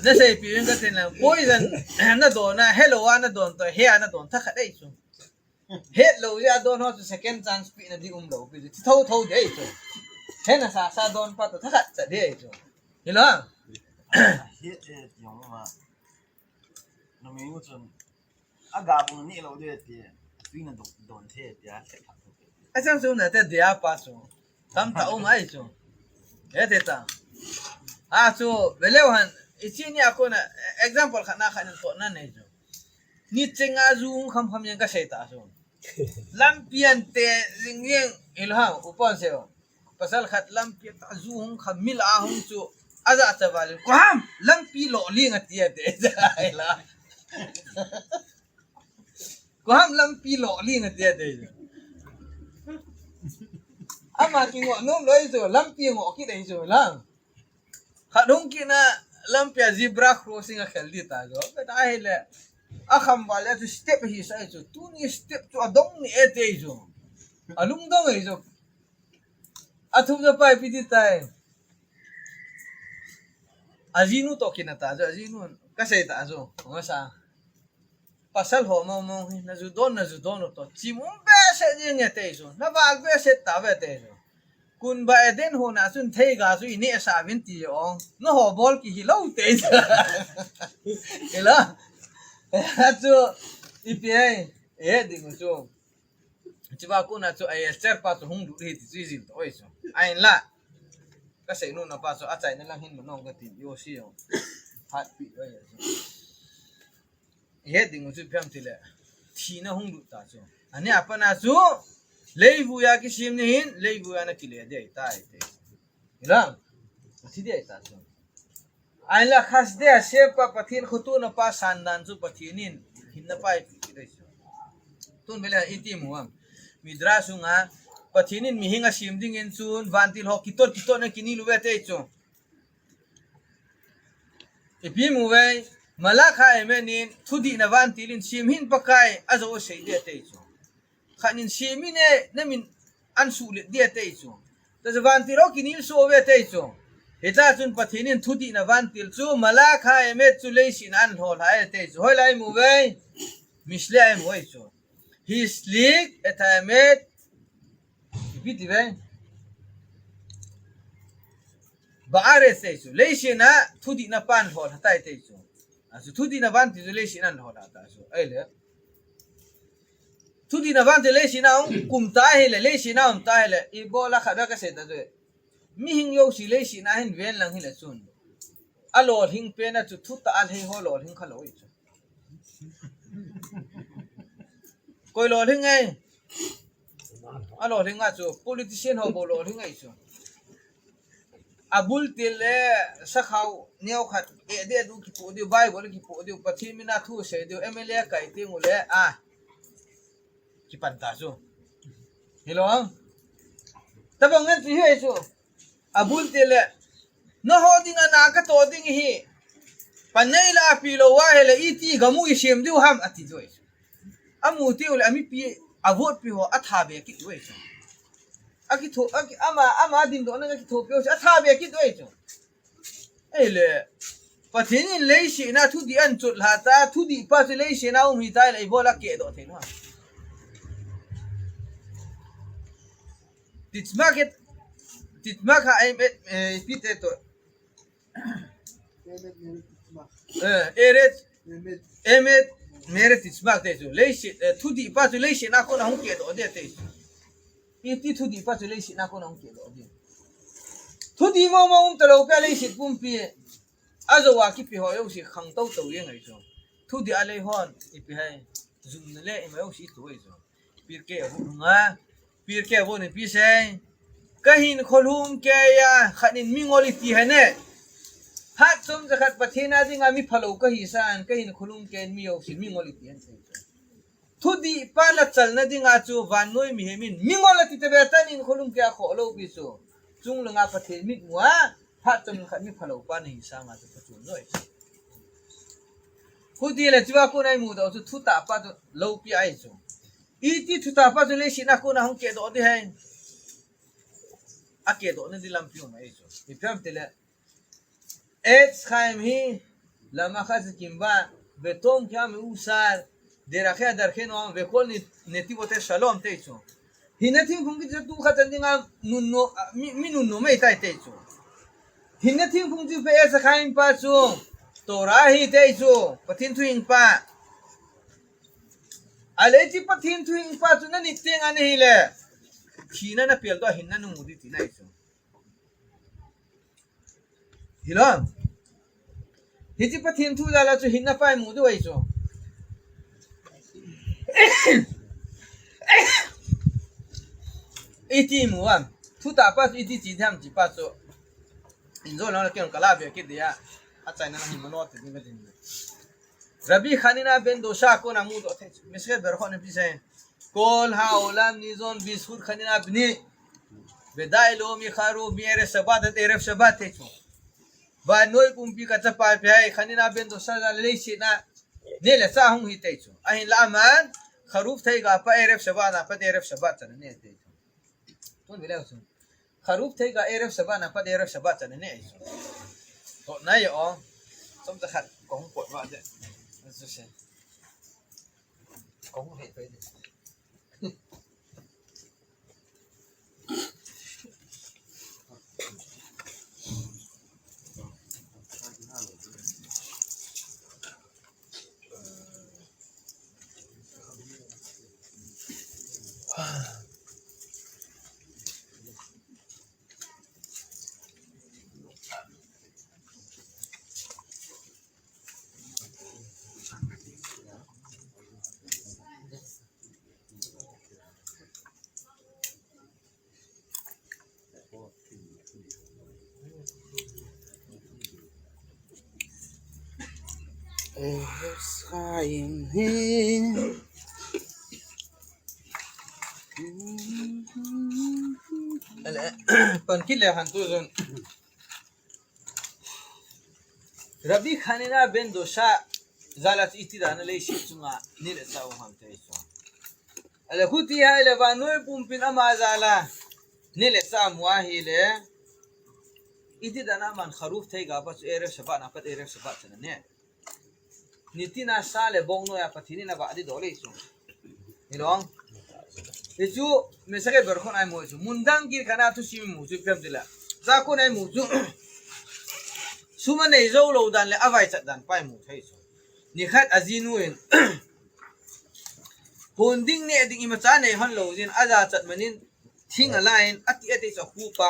na seipi in ka tin lang, poison na don na, hello a na don to, he a na don tha khat ahi chu. Het lou ya don ho chu second chance pi na ding um lou pi chu. Thi tho tho ding ahi chu. He na sa sa don pa to tha khat cha ding ahi chu. Hilou. Het, het, jong ma. Numei u chun, aga bung ni lou ding ti, tui na don, don thei ti, a thei kha. Achang chu na te dia pa chu. Tam ta um ahi chu. E te ta. A chu, veleu hen, ichi ni a kona, example khat na khat in to na nei chu. Ni chenga ju hung kham kham jeng ka sei ta chu. Lampi ante jing jeng, ilham, upan sei. Pasal khat lampi a ju hung kham mil a hung chu, aja cha val in, "Ko ham, lampi lo ling," ati ate. Ila. "Ko ham, lampi lo ling," ati ate. Ama kingoh nom lou chu, lampi ngoh kit ahi chu la. Khat hung kit na lampi a zebra crossing a khel di ta chu. Ka ta hile. Akham val a chu step hi sa chu. Tuni step chu adong ni ete chu. Alungdong ahi chu. Athum jo pai pi di tai. Ajinu to kina ta jo, ajinu. Ka sei ta jo. Nga sa. Pasal ho mong mong hi, na ju don, na ju don to. Chim um behseh jing e te jo. Na val behseh ta ve te jo. Kun ba Eden ho na chun thei ga chu i ne sa vin ti ong. Na ho bol ki hi lo te jo. Ela. Chu ipi ai. E ding chu. Chiba kuna chu ai Esther pa chu hung du hi ti chu i jil to oi chu. Ai la. Ka sei nu na pa chu a chai na lang hin ma nong ka tin yo si yo. Hat pi oi chu. He ding chu piam ti le. Thina hung du ta chu. Ani apa na chu. Leivui a kisim ni hin, leivui a na kile dei tai te. Hilang. Athi ding ahi ta chu. Ahinla Chesed Hashem pa, Pathen khotohna pa sandan chu Pathen in hinna pa eipeh kit ahi chu. Tun vele iti mu ham. Midrash sunga Pathen in mihem asem dingin chun vantil ho kitot kitot na kinel uve ati chu. Ipi mu uve, Malach HaEmet in thudihna vantil in sem hih in Pakai ajou asei ding ati chu. Khat in sem in e, namin an suhlet ding ati chu. Tahsa vantil ho kinel soh uve ati chu. Hita chun Pathen in thudihna vantil chu Malach HaEmet chu leiset a ana lholha e ati chu. Hoilai mu uve, Mishle a imu ahi chu. Hislik et haemet. Ipi ti uve? Ba'aretz ati chu. Leiset a thudihna pan lholha tai ati chu. Achu thudihna vantil chu leiset a ana lholha ta chu. Ahile. Thudihna vantil leiset a um kum ta hile, leiset a um ta hile. Ibola khat a kasei ta chu. Mihem jouse leiset a hin ven lang hile chun. Alolhing pen a chu thutah a lhei ho lolhing khalou ahi chu. Koi lolhing e. Alolhing a chu politician ho bou lolhing ahi chu. Abul til le sakhao neo khat e de du kipoh diu, Bible kipoh diu, Pathen min a thu sei diu, M L A kai teng ule a. Kipan ta chu. Hilou. Tabang ngen ti hi chu. Abul til le. Naho dinga na katoh ding hi. Panei la api lou a hile iti gamu isem diu ham ati chu. Amu tiu le amipi a vote pi ho atha be kit uve chu. Akitho, aki, ama, ama dimdoh na akitho pi ho chu atha be kit uve chu. Ahile, Pathen in leiset a thudih ahin chotlha ta, thudih pa chu leiset a um hita le ibola kehdoh thei na. Titzmak et, Titzmak ha em et, eh, ipi ti to. Eh, Eretz, Emet, Meret Titzmak ti chu. Leiset, eh, thudih pa chu leiset a kona hung kehdoh ding ti chu. Iti thudih pa chu leiset a kona hung kehdoh ding. Thudih mong mong um talou pi a leiset pumpi. Ajou a kipe ho jouse khang tou tou jeng ahi chu. Thudih a lei hon ipi ham. Jumna le ima jouse itu ahi chu. Pirkei Avot nunga. Pirkei Avot in ipi sei. Kahinkho lhumkei a, khat in mingol iti hen e. Phat chomcha khat Pathen a dinga mi phalou kahi san, kahinkho lhumkei in mi jousen mingol iti hen sei chu. Thudih pa lachalna dinga chu vannoi mihem in mingol ati tave tan hinkho lhumkei a khoh lou pi chu. Chunglanga Pathen mitmu a, phat chomcha khat mi phalou pa nahi sanga chu phatchom noi. Hiti le chua kona imudoh chu thutah pa chu loupi ahi chu. Iti thutah pa chu leiset a kona hung kehdoh ding ham. Akehdohna ding lampi um ahi chu. Ipi ham itile, Etz Chaim hi, lama chazikim ba, vetom ki me'usar, derachea darecha noam, vekol netivotea shalom ti chu. Hinna thingphung kiti chu tu khat chan dinga nunnom, mi, mi nunnom ahitai ti chu. Hinna thingphung chu ipi Etz Chaim pa chu, Torah ahi ti chu, Pathen thuhing pa. Ahile hiche Pathen thuhing pa chu nanit teng a nahile, thina napeldoh a hinna namu ding tina ahi chu. Hilou. Hiche Pathen thu jal a chu hinna pa imu diu ahi chu. Iti imu ham. Thutah pa chu iti chi ham ti pa chu. Injo lou na ken kala ve kit dia. Achaina na hin mano ti ding ka ding. Rabbi Hanina ben Dosha kona mudoh thei. Meseret Berachot in ipi sei. Kol ha'olam nizon bizchut Hanina bni. Vedai lo micharuv, mi'erev Shabbat ad erev Shabbat ti chu. Vannoi pumpi kachapa ipi ham, Hanina ben Dosha jal a leiset a neh le chah hung hi ti chu. Ahinla aman, charuv theiga pa erev Shabbat a pat erev Shabbat chan aneh ti chu. Tun vele chu. Charuv theiga erev Shabbat a pat erev Shabbat chan aneh chu. Toh nai o. Chomcha khat kahung pot va de. Achu sei. Kahung hei pai de. Pan kit le han tu jun. Rabbi Hanina ben Dosa jal a chu iti dan a leiset chunga ni le sa um ham ti chu. Ale huti ahile vannoi pumpin ama jal a ni le sa mu ahile, iti dan a aman kharuf theiga pa chu Erev Shabbat na pat Erev Shabbat chana ne. Nitin a sa le bong noi a Pathen in avah di dol e chu. Hilou. Hichu, Mesakeh Berokhot a imu chu. Mun dang kit khat a thusim imu chu ipi ham tile. Chakun a imu chu. Sum anei jou lou dan le avaichat dan pa imu thei chu. Nikhat ajinu in. Hon ding neh ding imacha nei hon lou jin ajachat man in thing ala in ati ati chu akhup a.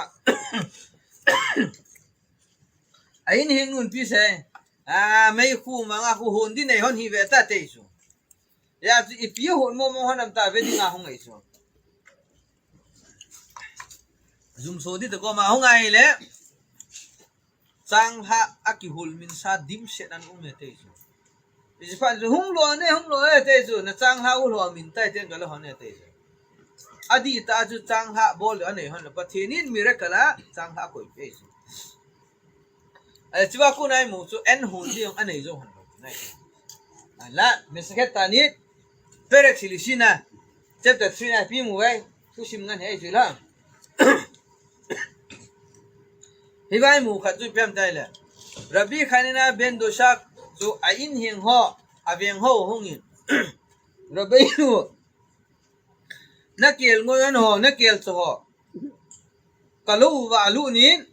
A in heng nun pi se. A, meikhu manga khu hon ding nei hon hi ve ta ti chu. Hijeh chun ipi hon mo mo hon am ta ve ding a hung ngai chu. Jum so di to ko ma hung ngai le. Changlhah a kihol min sa dimset an um e ti chu. Ijiphan chu hung lo ne, hung lo e ti chu. Na changlhah u lo min tai ten ka lo hon e ti chu. Adih tah chu changlhah bol anei hon lo. Pathen in miracle a changlhah koi pe chu. Ai, chua kon a imu chu en hon ding anei jou hon lo. Nai. Ala, Mesakeh Ta'anit, Perek Shlishi na, chapter three na ipi imu ve. Thusim ngen hi chu la. Hi vai mu khat chu ipi ham tile. Rabbi Hanina ben Dosa chu a in heng ho, aveng ho hung in. Rabbi nu, na kelngoi hon ho, na kelcho ho. Ka lou uva alut in.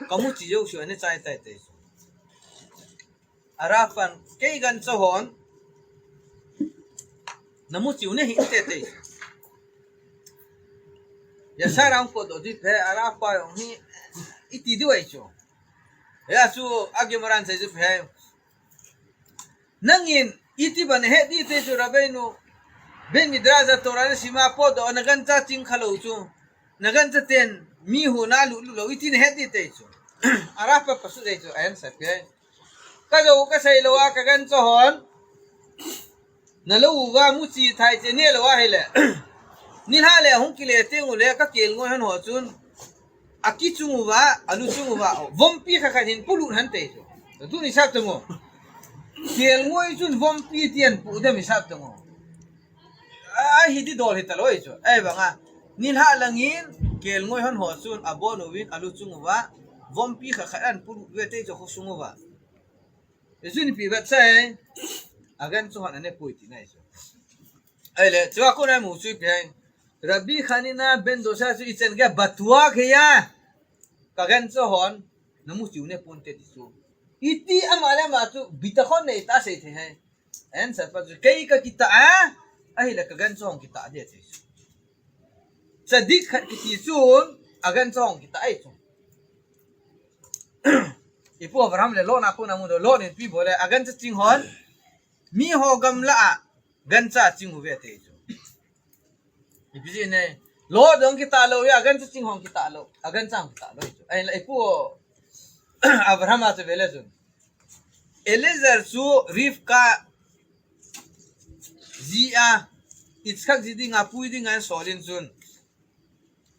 Ka muchi jou shu ani chai tai tai. A Rav pan kei gancha hon. Na muchi u ne hi te te. Yashar a hung potdoh di phe a Rav pa jong hi iti diu ahi chu. Hijeh chun a Gemara in asei chu phe. Nangin iti ban het di te chu Rabbeinu. Beit Midrash a Torah na sim a potdoh na gancha ching kha lou chu. Na gancha ten mi hon a lut lut lou iti na het di te chu. A Rav pa pasut ahi chu a answer phe. Ka jou ka sei lou a ka gancha hon. Na lou uva muchi thai che ne lou ahile. Nilhah le hung kile teng u le ka kelngoi hon ho chun. A kichung uva, a luchung uva. Vompi khat khat hin polut hon te chu. Tuni sap teng u. Kelngoi chun vompi tian pu dem sap teng u. A, a hi di dol hi talou chu. Ahivanga. Nilhah langin kelngoi hon ho chun abon uvin a luchung uva. Vompi khat khat an polut ve te chu khosung uva. Hichun ipi vet sa e. A gancha hon ane pui ti nai chu. Ahile, chua kon a imu chu ipi ham. Rabbi Hanina ben Dosa chu ichan gei a batuah kei a. Ka gancha hon, na muchi u ne ponte ti chu. Iti ama le ama chu, bitachon nei tah a asei thei ham. Answer pa chu, kei ka kitah a. Ahile ka gancha hon kitah di ti chu. Tzadik khat kiti chun, a gancha hon kitah ahi chu. Ipu Abraham le Lot na kon a imu doh, Lot in ipi bol le, a gancha ching hon, mi ho gamlah a, gancha ching uve ti chu. Ipi jeh inem, Lot hon kitah lou, a gancha ching hon kitah lou, a gancha hon kitah lou chu. Ahile ipu Abraham a chu ve le chun. Eliezer chu Rivka ji a, Yitzchak ji dinga pui dinga asol in chun.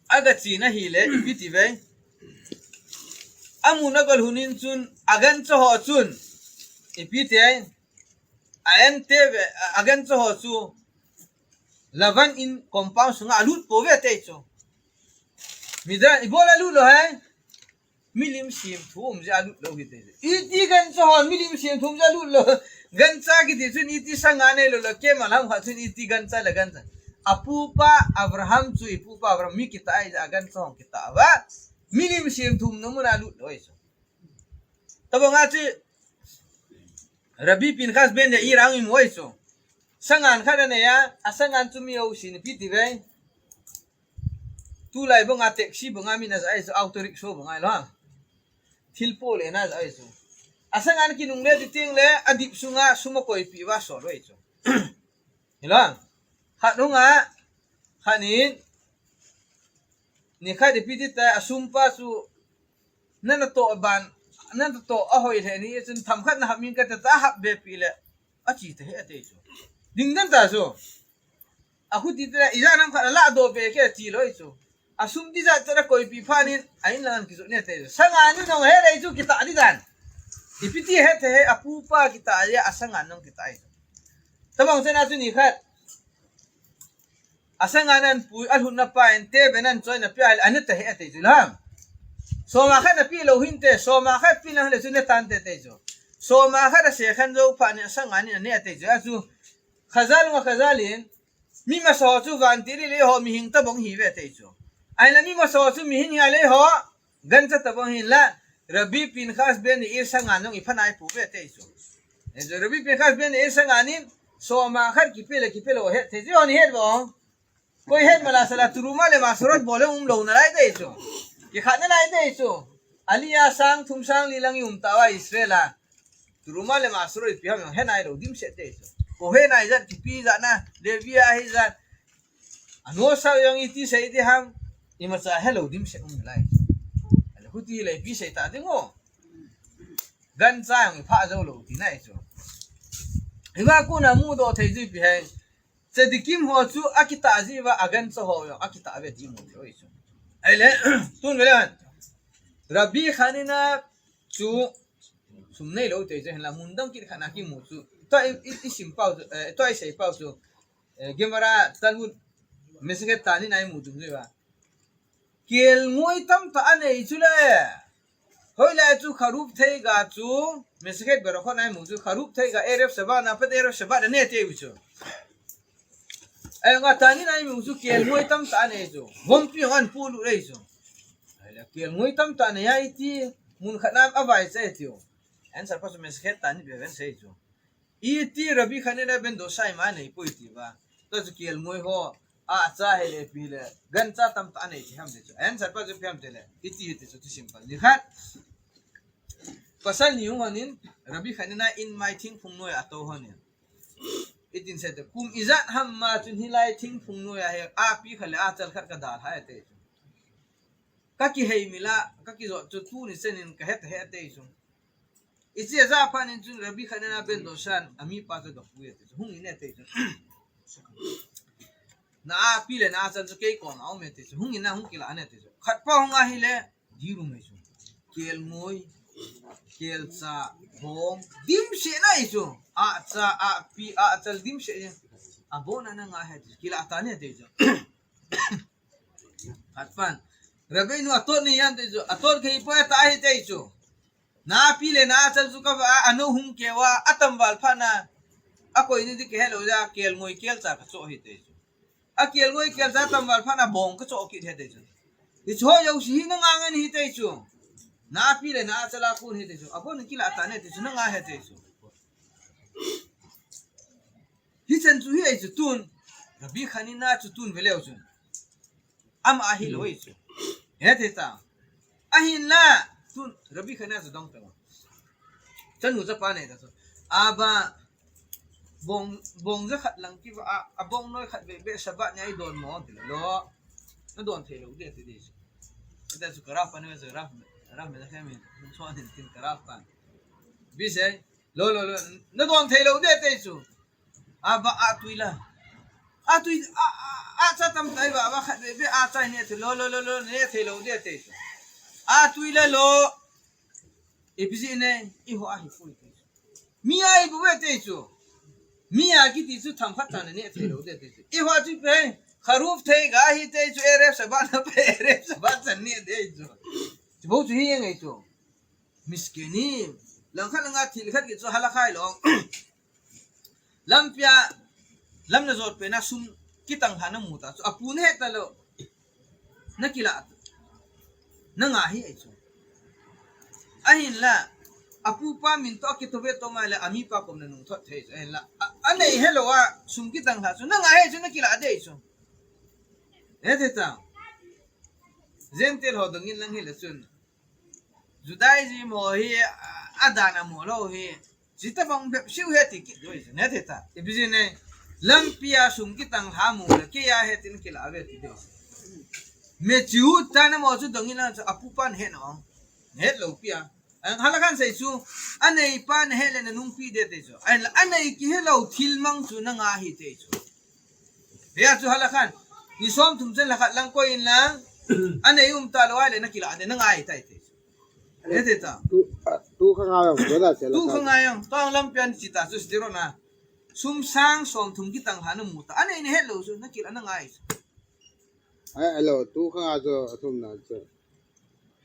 Aga chen ahile, ipi ti ve. Amun aga lhun in chun, a gancha ho chun. Ipi ti. A ante ve, a gancha ho chu. Lavan in compound sunga alut pouve ti chu. Midrash, ibola alut lou ham. Milim semthu um jeh a alut lou hi ti. Iti gancha hon milim semthu um jeh a alut lou. Gancha kiti chun iti sanga neilou lou. Keima lam khat chun iti gancha le gancha. Apupa Abraham chu ipupa Abraham mi kitah ahi jeh a gancha hon kitah uva. Milim semthu umna mun a alut lou ahi chu. Tabang a chu Rabbi Pinchas ben Yair a hung imu ahi chu. Sangan khat anei a, asangan chu mi ho sin ipi ti ve. Tulai banga taxi banga min aja ahi chu, auto rickshaw banga lo. Thil po le na aja ahi chu. Asangan kinungle ti teng le, adip sunga sum akoipeh uva asol u ahi chu. Hilou. Khat hunga, khat in, nikhat ipi ti ta, asum pa chu, nana toh ban, Nan to to ahoi le ni chun themkhat na hap min ka ta ta hap be pi le. Achi te he ate chu. Ding den ta chu. Akhuti te ijat ham khat la do be ke chi loi chu. Asum ti jat te la koi pi pha nin a in lang kizu ne te chu. Sanga ni nong he lei chu kita di dan. Ipi ti he te he apupa kita ya asanga nong kita ai chu. Tabang chena chu ni khat. Asanga nan pui alhun na pa en te be nan choi na pi ai ane te he ate chu lam. Soma khat na pi lo hin te soma khat pi na le chu ne tan te te chu. Soma khat a se khan zo pha ni asanga ni ne ate chu a chu. Khazal ma khazal in. Mi masa ho chu van ti li li ho mi hing ta bong hi ve te chu. Ai la mi masa ho chu mi hin hi le ho. Gancha ta bong hin la. Rabbi Pinchas ben ni ir sanga nong i phanai pu ve te chu. E chu Rabbi Pinchas ben ni ir sanga nin soma khat kipe le kipe lo he te chu ni he bong. Koi het mala sala Teruma le Masorot bole um lo na lai te chu. Ki khat na lai te chu. Alia sang thum sang li lang i um ta wa Israel a. Teruma le Masorot pi ham he nai lo dim se te chu. Ko he nai jat kipi jat na Levi a hi jat. Ano sa yong iti sei ti ham. Ima cha he lo dim se um lai. Ale huti le pi sei ta ding o. Gancha yong i pha zo lo ti nai chu. Iba ku na mu do thei ji pi hai. Tzadikim ho chu akita ji va agancha ho jong akita ve ti mu thei chu. Ai le tun ve le. Rabbi Hanina chu sum nei lo te je la mun dang kit khana ki mu chu. To i, i, i sim pau chu, eh, to i sei pau chu. Eh, Gemara Talmud Masechet Tanin ai mu chu ji va. Kelngoi tamtah anei chu le. Hoilai chu Kharuf Theiga chu, Masechet Berachot nai mu chu, Kharuf Theiga Erev Shabbat na pat Erev Shabbat ane te u chu. Ai nga Tanin ai mu chu, kelngoi tamtah anei chu. Bompi hon pu lu rei chu. Ai le kelngoi tamtah anei ai ti, mun khat nam avai che ti u. Answer pa chu Masechet Tanin be ven sei chu. Iti Rabbi Hanina ben Dosa ima nei pui ti va. To chu kelngoi ho. A cha he le pi le. Gancha tamtah anei ti ham te chu. Answer pa chu pi ham te le. Iti hi te chu ti simple. Ni khat. Pasal ni hung honin Rabbi Hanina in mai thingphung noi a to honin. Itin se te kum ijat ham ma chun hilai thingphung noi a he a pi khat le a chal khat ka dal hai te chu. Ka kihei mila, ka kijot chu tuni chenin ka het he te chu. Ichi a ja phanin chun Rabbi Hanina ben Dosan, ami pa chu dok pu e te chu. Hung in e te chu. Na a pi le na a chal chu kei kom a um e te chu. Hung in na hung kila ne te chu. Khat pa hung ahi le, diru mai chu. Kelngoi, kelcha, bong, dim se nai chu. A cha, a pi, a chal dim se. A bona na nga he te chu. Kila ta ne te chu. Khat pan. Rabbeinu atot ni yan te chu. Atot kei po ta hi te chu. Na pi le na chal chu ka va ano hung ke wa atam val pha na. A koi ni di ke helo ja kelngoi kelcha ka cho hi te chu. A kelngoi kelcha tam val pha na bong ka cho kit he te chu. Hi cho yo si hi na nga ngan hi te chu. Na pi le na chal a kun hi te chu. Abon kila ta ne te chu na nga he te chu. Hi chan chu hi ai chu tun. Rabbi Hanina chu tun ve leu chun. Ama ahi lo ai chu. He te ta. Ahin la. Tun Rabbi Hanina chu dong ta. Chan nu cha pa nei ta chu. Aba bong, bong ja khat lang ki va a, a bong noi khat ve ve Shabbat ni ai don mo ti lo. Na don thei lo de ti de. Ta chu ka ra pa ne chu ra. Ra me da khe me. Chon hin tin ka ra pa. Bi se. Lo, lo, lo. Na don thei lo de te chu. Aba a tui la. A tui, a, a, a cha tam tai ba, ba khat be, be a cha ne thei lo, lo, lo, lo, ne thei lo de te chu. A tui la lo. Ipi ji ne, i ho a hi pui te chu. Mi a i bu ve te chu. Mi a kiti chu themkhat cha ne thei lo de te chu. I ho chu pe, Kharuf Theiga hi te chu, Erev Shabbat na pe, Erev Shabbat cha ne te chu. Chu bo chu hi ngai chu. Miskini. Lang khat nga thil khat ki chu halakhai lo. Lampi a, lam na jot pe na sum kitang ha na mu ta chu. Apu ne he ta lo. Na kila. Na nga hi ai chu. Ahin la. Apu pa min to kito ve to ma le ami pa kom na nung thot thei chu. Ahin la. A, a nei he lo a sum kitang ha chu. Na nga he chu na kila de chu. He te ta. Gentile ho dongin lang hi le chun. Judaism ho hi, a, a dan a mo lo hi. Jita bang bep siu he ti kit doi ne te ta. Ipi ji ne. Lampi a sum kitang ha mu le ke ya he tin kila ve ti doi. Me chiu ta na mo chu dongin lang chu apu pan he no. Het lo pi a. Ang halakhan sei chu, aneipa nahet le nanungpi ding ati chu. Ahinla, anei kihelou thil mang chu nanga ahi ati chu. Hia chu halakhan, ni somthum chan le khat lang koi inlang, anei umtalou ahile nakilah ding nanga ahitai ati chu. Hiti ta. Tu, ah, tu khang a jong, tu da se la tu ta. Khang a jong, tong lampian chi ta chu sitiro na. Sum sang somthum kitang ha namu ta. Anei nahet lou chu, nakilah nanga ahi chu. Ai, hello, tu khang a chu, athum na chu.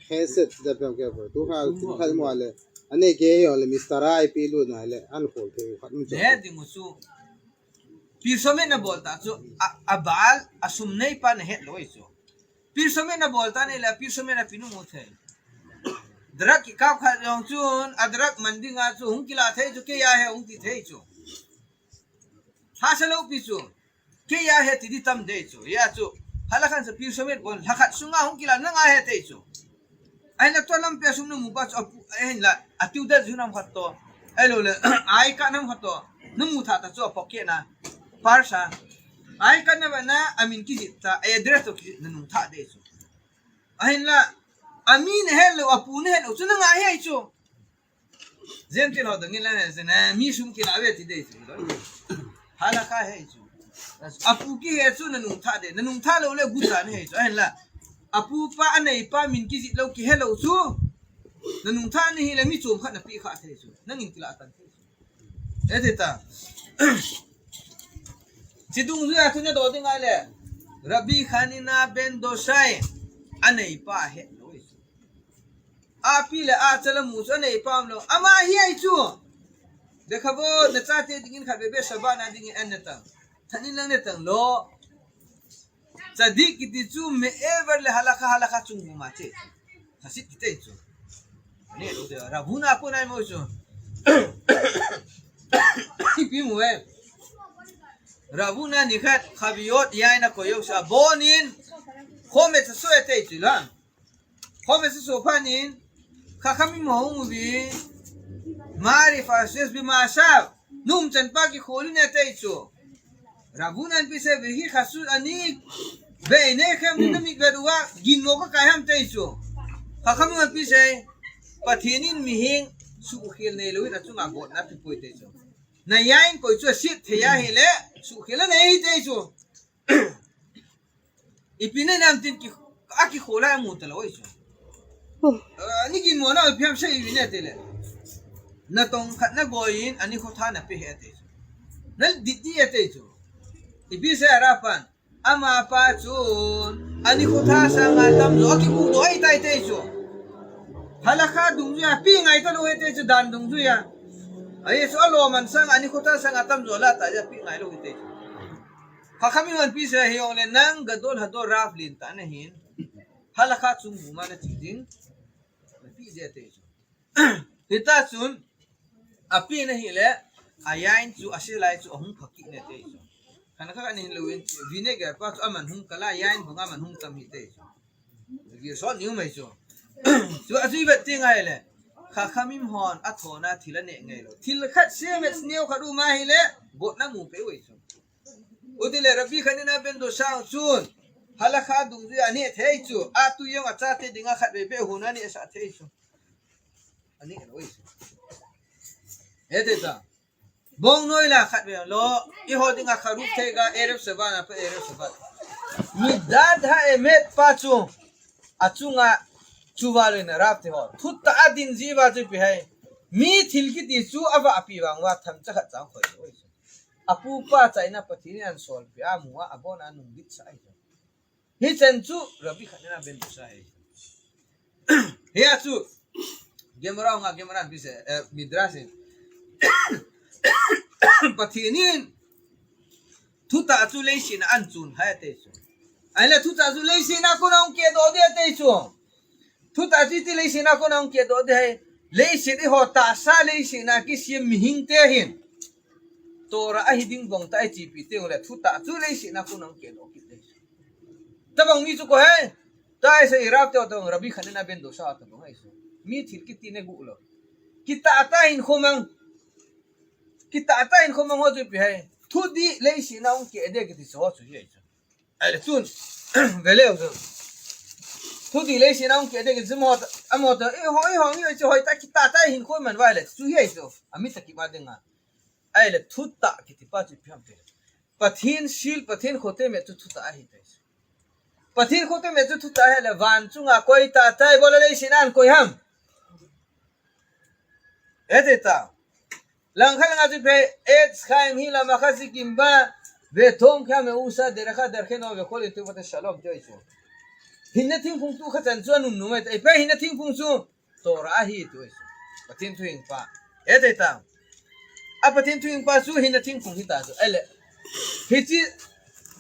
Headset da pem ke po. Tu khang a, tu khat mo le. Anei ke yo le, Mister Ai pi lu na le, an khol ke khat mo chu. Nahet ding u chu. Pyramid nabol ta chu, a, abal, asum neipa nahet lou ahi chu. Pyramid nabol ta nei le, pyramid a pinu mu thei. Drug kikap khat jong chun, a drug man ding a chu, hung kilah thei chu, kei a ahi, hung ti thei chu. Hahsa lou pi chu, kei a ahi ti ding tam ding chu. Hia chu, halakhan sa pyramid bol, lhakhat sunga hung kilah nanga ahi ati chu. Ahinla tua lampi a sum namu pa chu apu, ahinla, atiu dal ju nam khat to. Ahilou le, I card nam khat to. Namu tha ta chu a pocket na. Purse a. I card nam na, amin kijih ta, address to kijih, nanung tha ding chu. Ahinla, ami nahet lou, apu nahet lou, chu nanga ahi chu. Jen ti lo dang in la ne, jen, eh, mi sum kilah ve ti ding chu. Halakha ahi chu. Apu kihe chu nanung tha ding, nanung tha lou le guta nahi chu. Ahinla, apu pa aneipa min kijih lou kihe lou chu. Nanung tha nahi le mi chom khat napeh kha thei chu. Nangin kilah tan thei chu. Hiti ta. Chi dungjuia thu nadoh ding ahile. Rabbi Hanina ben Dosa in aneipa ahet lou ahi chu. Api le acha la mu chu aneipa umlou. Ama ahi ahi chu. Dekha vo, nachate dingin khat veve Shabbat na dingin an natang. Thanin lang natang lou. Tzadik kiti chu me'ever le halakha, halakha chung ma che. Hasid kiti chu. Ani lo de, Rav Huna ko nai mo chu. Ipi mu e. Rav Huna nikhat khaviyot yain a koyou sa abonin. Khomet sa so ete chu la. Khomet sa so phanin. Khakhamim hung uvi. Mari fases bi masav. Num chanpa kikhol in ete chu. Rav Hunan pi se, "Vehi chasut ani, ve'einechem linamit ve'ruach, ginmo kakai ham?" ati chu. Khakhamim pi se, "Pathen in mihem suhkhel neilou in achunga gotna apepoi," ati chu. Na yain koi chu asit thei ahile, suhkhel anei ahi ati chu. Ipi nei nam tin ki, akikhol a amu talou ahi chu. Hmm. Ah, ani ginmo na ipi ham sei ipi nei ati le. Natong khat nagoi in ani khotha nape ahi ati chu. Nadit ding ahi ati chu. Ipi sei a Rav pan. Amapa chun ani khotha sanga atamjo akibuhdoh ahitai ati chu. Halakha dungjuia apeh ngai talou ahi ati chu dan dungjuia. Ahi chu aloman sanga ani khotha sanga atamjo la ta ja apeh ngai lou ahi ati chu. Khakhamim hon pi se hijongle nang gadol hador Rav lentah nahin. Halakha chung buma nache ding. Napeh je ati chu. Hita chun, apeh na hile, ayain chu, aselai chu, ahung phakit ne ati chu. Khan kha kani hin louvin, vinegar pa chu, aman hung kala, yain banga aman hung tam hite chu. Gi so niu mai chu. Chu, achu ivet teng ahile. Khakhamim hon, athona thil aneh ngai lou. Thil khat semet neo khat um ahile, gotna mu peh uve chu. Utile Rabbi Hanina ben Dosa chun, halakha dungjuia aneh thei chu, atu jong achate dinga khat veve hon aneh sah thei chu. Aneh lou chu. Hiti ta. Bong noi la khat veve lou, eiho dinga kharuf thei ga Erev Shabbat na pa Erev Shabbat. Midat ha'emet pa chu, achunga chuva le na Rav te ho. Thutah a din ji uva chu ipi ham. Mi thil kiti chu avahpi vang uva themcha khat chang khoi lou chu. Apupa chaina Pathen in asolpeh a amu a, abon a anung dit sah ahi chu. Hichan chu Rabbi Hanina ben Dosa ahi. Hia chu Gemara nga Gemara pi se, eh, Midrash in. Pathen in thutah chu leiset a ahin chun hai ati chu. Ahile thutah chu leiset a kona hung kedoh ding ati chu. Thutah chu iti leiset a kona hung kedoh ding ham. Leiset eiho tahsa leiset a kisem mihing te hin. Torah ahi ding bang tah a ichepi teng ule thutah chu leiset a kona hung kedoh kit ding. Tabang mi chu koi ham. Tua hi sei Rav te ho tabang Rabbi Hanina ben Dosa tabang ahi chu. Mi thil kiti ne gu lou. Kitah tah a hin khomang. Kitah tah a hin khomang ho chu ipi ham. Thudih leiset a hung keh ding kiti chu ho chu hi ahi chu. Ahile chun, ve leu chun. Thudih leiset a hung keh ding chu mo, amo ta, i ho, i ho, i ho, chu hoi ta, kitah tah a hin khoi man vai le, chu hi ai chu. Ami ta kiba ding a. Ai le, thutah kiti pa chu ipi ham ti le. Pathen seal, Pathen khote me chu thutah ahi tai. Pathen khote me chu thutah ahi le, van chunga koi tah tah a ibola leiset a an koi ham. Ete ta. Langkhat langa chu ipi, Etz Chaim hi lama chazikim ba, vetomchim meusa derech haderchenu vechol yetuvot shalom ti ahi chu. Hinna thingphung tu khat chan chu anunnom e, ipi hinna thingphung chu Torah ahi ti ahi chu. Pathen thuhing pa. Ete ta. A Pathen thuhing pa chu hinna thingphung hi ta chu. Ai le. Hiche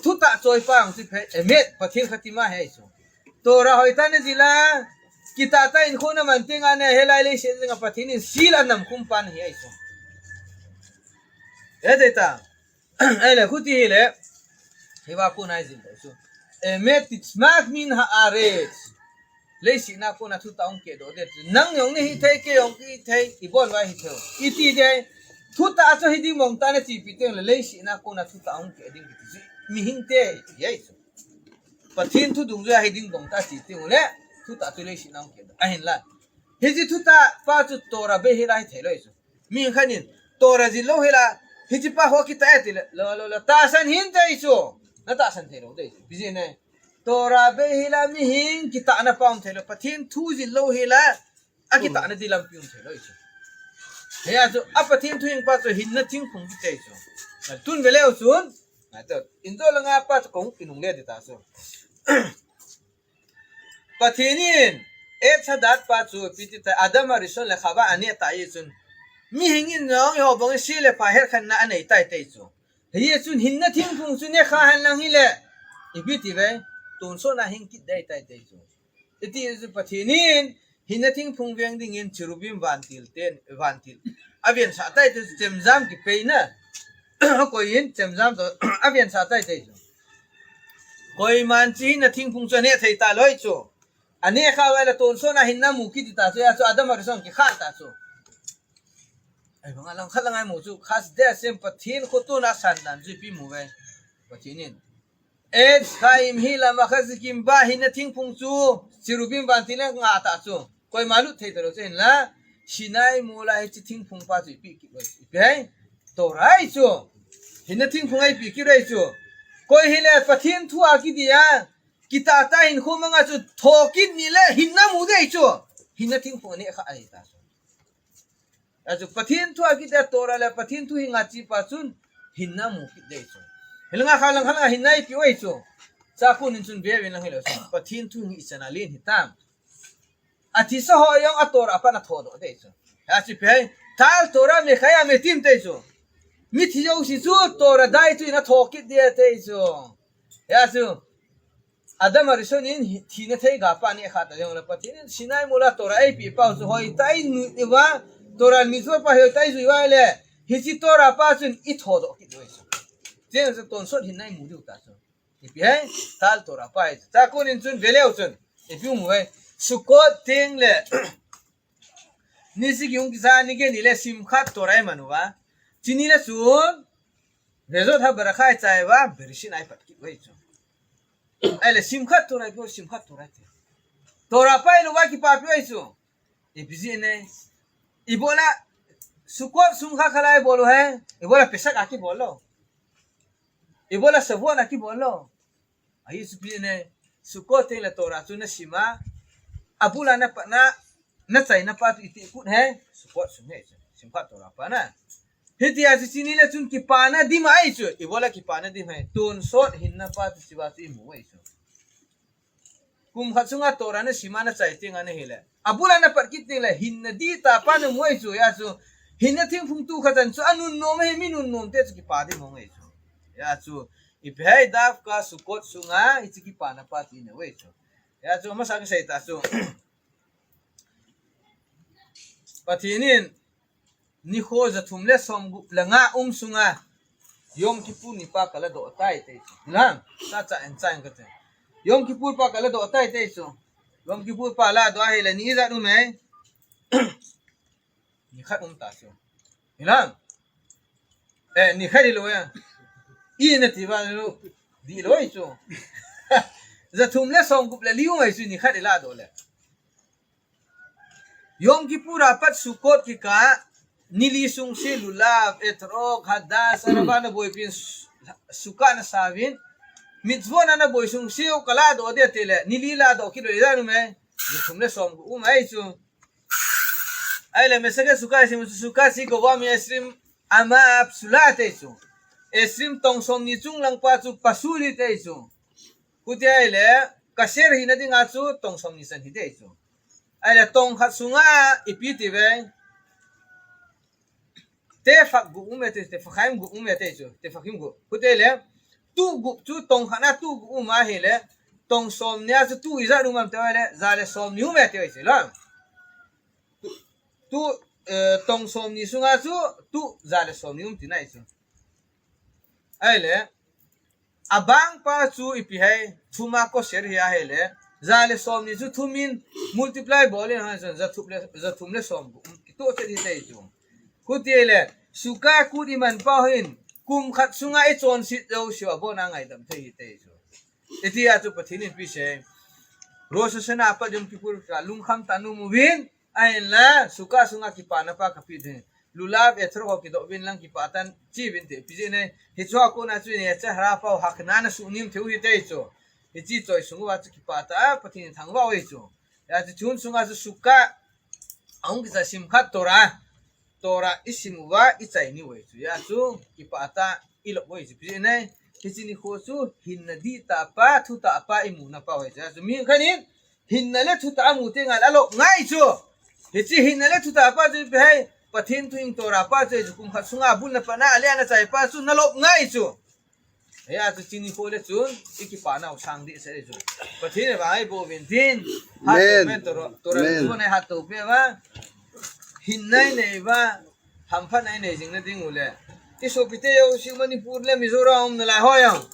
thutah choi pa ang chu ipi, emet, Pathen khatima ahi chu. Torah hoi tah a na zil a, kitah tah a in khona man teng a na hilai leiset a Pathen in seal anam khum pa na hi ahi chu. Ete ta. Ai le, khuti hi le. Hi va khu nai zin chu. Emet titzmach min haaretz. Leiset a kona thutah hung keh doh ding. Nang jong nahi thei, kei jong kahi thei, ibon uva hi thei. Iti ding. Thutah chu hi ding mong ta na chi pi teng le leiset a kona thutah hung keh ding kiti chu. Mihing te, ahi chu. Pathen thu dungjui a hi ding mong ta chi teng le. Thutah chu leiset a hung keh doh. Ahin la. Hiche thutah pa chu Torah Behelah hi thei lou ahi chu. Mi khat in, Torah zil lou hela, hiche pa ho kitah e ti le, lo, lo, lo, tahsan hih in ti ahi chu. Na tahsan thei lou ti ahi chu. Ipi jeh ham. Torah Behelah mihing kitahna pa um thei lou. Pathen thu zil lou hela, akitahna di lampi um thei lou ahi chu. Hia chu, a Pathen thuhing pa chu hinna thingphung kiti ahi chu. Tun ve leu chun, na to, in jo langa pa chu kong kinungle di ta chu. Pathen in, Etz Hadat pa chu, ipi ti ta, Adam Arishon le Chava aneh tah ahi chun. Mihing in jong, eiho bang in se le pha hetkhenna anei tai ti ahi chu. Hijeh chun hinna thingphung chu nekha hen lang hile. Ipi ti ve, tonsot na hing kit ding ahi tai ti ahi chu. Iti chu Pathen in, hinna thingphung veng dingin cherubim vantil ten, vantil. Avensah tai ti chu chemjam kipeina. Koi in chemjam to, avensah tai ti ahi chu. Koiman hiche hinna thingphung chu aneh thei talou ahi chu. Aneh kha uva le tonsot na hinna mu kit ding ta chu, hia chu Adam Arishon kikha ta chu. Ahivanga langkhat langa imu chu, Chasdei Hashem Pathen khotona asan dan chu ipi mu ve. Pathen in. Etz Chaim hi lama chazikim ba hinna thingphung chu, cherubim vantil le nga ta chu. Koima lut thei talou chu hinla, Sinai mol a hiche thingphung pa chu eipeh kit uva ahi. Ipi ham. Torah ahi chu. Hinna thingphung eipeh kit uva ahi chu. Koi hile Pathen thu a kidei a. Kitah tah a hin khom anga chu thokit ni le hinna mu ding ahi chu. Hinna thingphung aneh kha ahi ta chu. Achu Pathen thu a kidei a Torah le Pathen thuhing a che pa chun hinna mu kit ding ahi chu. Hilanga kha langkhat langa hinna eipeh uva ahi chu. Chakun in chun ve uvin lang hilou chu. Pathen thuhing ichan a len hitam. Athisa ho jong a Torah a pat na thodoh ding ahi chu. Achu ipi ham. Tal Torah mechayei ametim ti ahi chu. Mithi jouse chu Torah dai chu in athokit ding ti ahi chu. Hia chu. Adam Arishon in hi-, thina theiga pa aneh kha ta jongle Pathen in Sinai mol a Torah eipeh pau chu hoitah a inut uva, Torah mitzvot pa hoitah a ijui uva le, hiche Torah pa chun ithodoh kit diu ahi chu. Chujeh chun tonsot hinna imu diu ta chu. Ipi ham, tal Torah pa ahi chu. Chakun in chun ve leu chun. Ipi um uve. Sukkot teng le. Ni sagi hung kija ni gei ni le Simchat Torah iman uva. Chuni le chun. Vezot habracha ichai uva, Bereshit a ipat kit uva ahi chu. Ahile Simchat Torah ipi, Simchat Torah ti. Torah pa ilou uva kipapi uva ahi chu. Ipi jeh ham. Ibola Sukkot sung kha khala ibol u ham. Ibola Pesach a kibol lou. Ibola Shavuot a kibol lou. Ahi chu ipi jeh ham. Sukkot teng le Torah chu nasim a. Abul a napat na, nachaina pa chu iti kut ham. Sukkot sung ahi chu. Simchat Torah pa na. Hitia chu chuni le chun kipana dim ahi chu. Ibola kipana dim ham. Tonsot hinna pa chu hichea chu imu ahi chu. Kum khat sunga Torah nasim a nachai teng a nahile. Abul a napat kit teng le hinna dih tah pa namu ahi chu. Hia chu hinna thingphung tu khat chan chu anunnom ahi, mi nunnom te chu kipa dim mong ahi chu. Hia chu ipi ham, dafka Sukkot sunga hiche kipana pa chu inei uve ahi chu. Hia chu amasa kasei ta chu. Pathen in nikho jathum le somgup le nga um sunga Yom Kippur ni pa kaladoh tai ti ahi chu. Lang, ta cha en cha en kati. Yom Kippur pa kaladoh tai ti ahi chu. Yom Kippur pa ladoh ahile ni ijat um ham. Ni khat um ta chu. Hilang. Eh, ni khat hilou ya. I nati uva lou. Dihlou ahi chu. Jathum le somgup le li um ahi chu, nikhat i ladoh le. Yom Kippur a pat Sukkot kikah, nili sung se lulav, etrog, hadash, arava na boipi in, Sukkah na sauvin, mitzvot na na boi sung se u ka ladoh ding ati le, nili ladoh kit lou, ijat um e? Jathum le somgup um ahi chu. Ahile, Masekhet Sukkah sim, Sukkah si govam esrim ama psula ati chu. Esrim tong somni chung lang pa chu pasul hite chu. Huti ahile, kasher hina dinga chu tong somni chan hite chu. Ahile, tong khat sunga ipi ti ve. Tefach gup um e ti, tefachim gup um e ti chu, tefachim gup. Huti ahile, tuh gup chu tong khat na tuh gup um ahile, tong somni a chu tuh ijat um am ti ahile, ja le somni um e ti chu lo. Tuh, tuh, eh, tong somni sunga chu tuh ja le somni um tina ahi chu. Ahile, abang pa chu ipi ham, thum a kosher hi ahile, ja le somni chu thum in multiply bol in, ha, jathum le, jathum le somgup, um, kitoh chet hite chu. Huti ahile, Sukkah kut iman pau hin, kum khat sunga ichonset jouse u abon a ngaidam thei hite chu. Iti a chu Pathen in ipi sei. Rosh Hashanah pat Yom Kippur kikah lungkham tah in um uvin, ahinla, Sukkah sunga kipana pa kapeh ding. Lulav etrog ho kidoh uvin lang kipah tah in che uvin ti, ipi jeh ham. Hiche a kona chu yetzer hara pa u hakna na suhnem thei u hite chu. Hiche choi sung uva chu kipah tah a Pathen in thangvah u ahi chu. Hijeh chun sunga chu Sukkah ahung kichai Simchat Torah, Torah isim uva ichai niu ahi chu. Hijeh chun kipah tah a ilop u ahi chu. Ipi jeh ham. Hiche nikho chu hinna dihtah pa, thutah pa imu na pa u ahi chu. Hijeh chun mi khat in hinna le thutah amu teng le alop ngai chu. Hiche hinna le thutah pa chu ipi ham, Pathen thuhing Torah pa chu ahi chu, kum khat sunga abul na pat na ale ana chai pa chu nalop ngai chu. Hijeh chun hiche nikho le chun ikipana u sang dehset ahi chu. Pathen in vang eiboh uvin tin. Amen. Hatto pen Torah, Torah, amen, chu nei hatto pen uva. Hinna inei uva, hamphatna inei jing na ding u le. Isopite jouse Manipur le Mizoram a um nalai ho jong,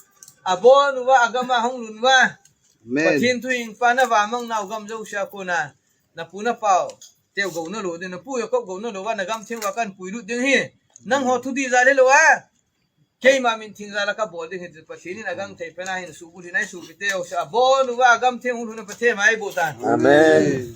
abon uva, agam a hung lhun uva, amen, Pathen thuhing pa na vamang nau gam jouse a kona, napu napau teu gou nalo ding, napu Jacob gou nalo uva, nagam theng uva kahin puilut ding ahi. Nangho thudih jal hilou a, keima min theng jal a kabol ding ahi ti Pathen in agangthei pen a hin subulhit in, isopite jouse abon uva, agam theng hung lhun a Pathen in eiboh tan. Amen.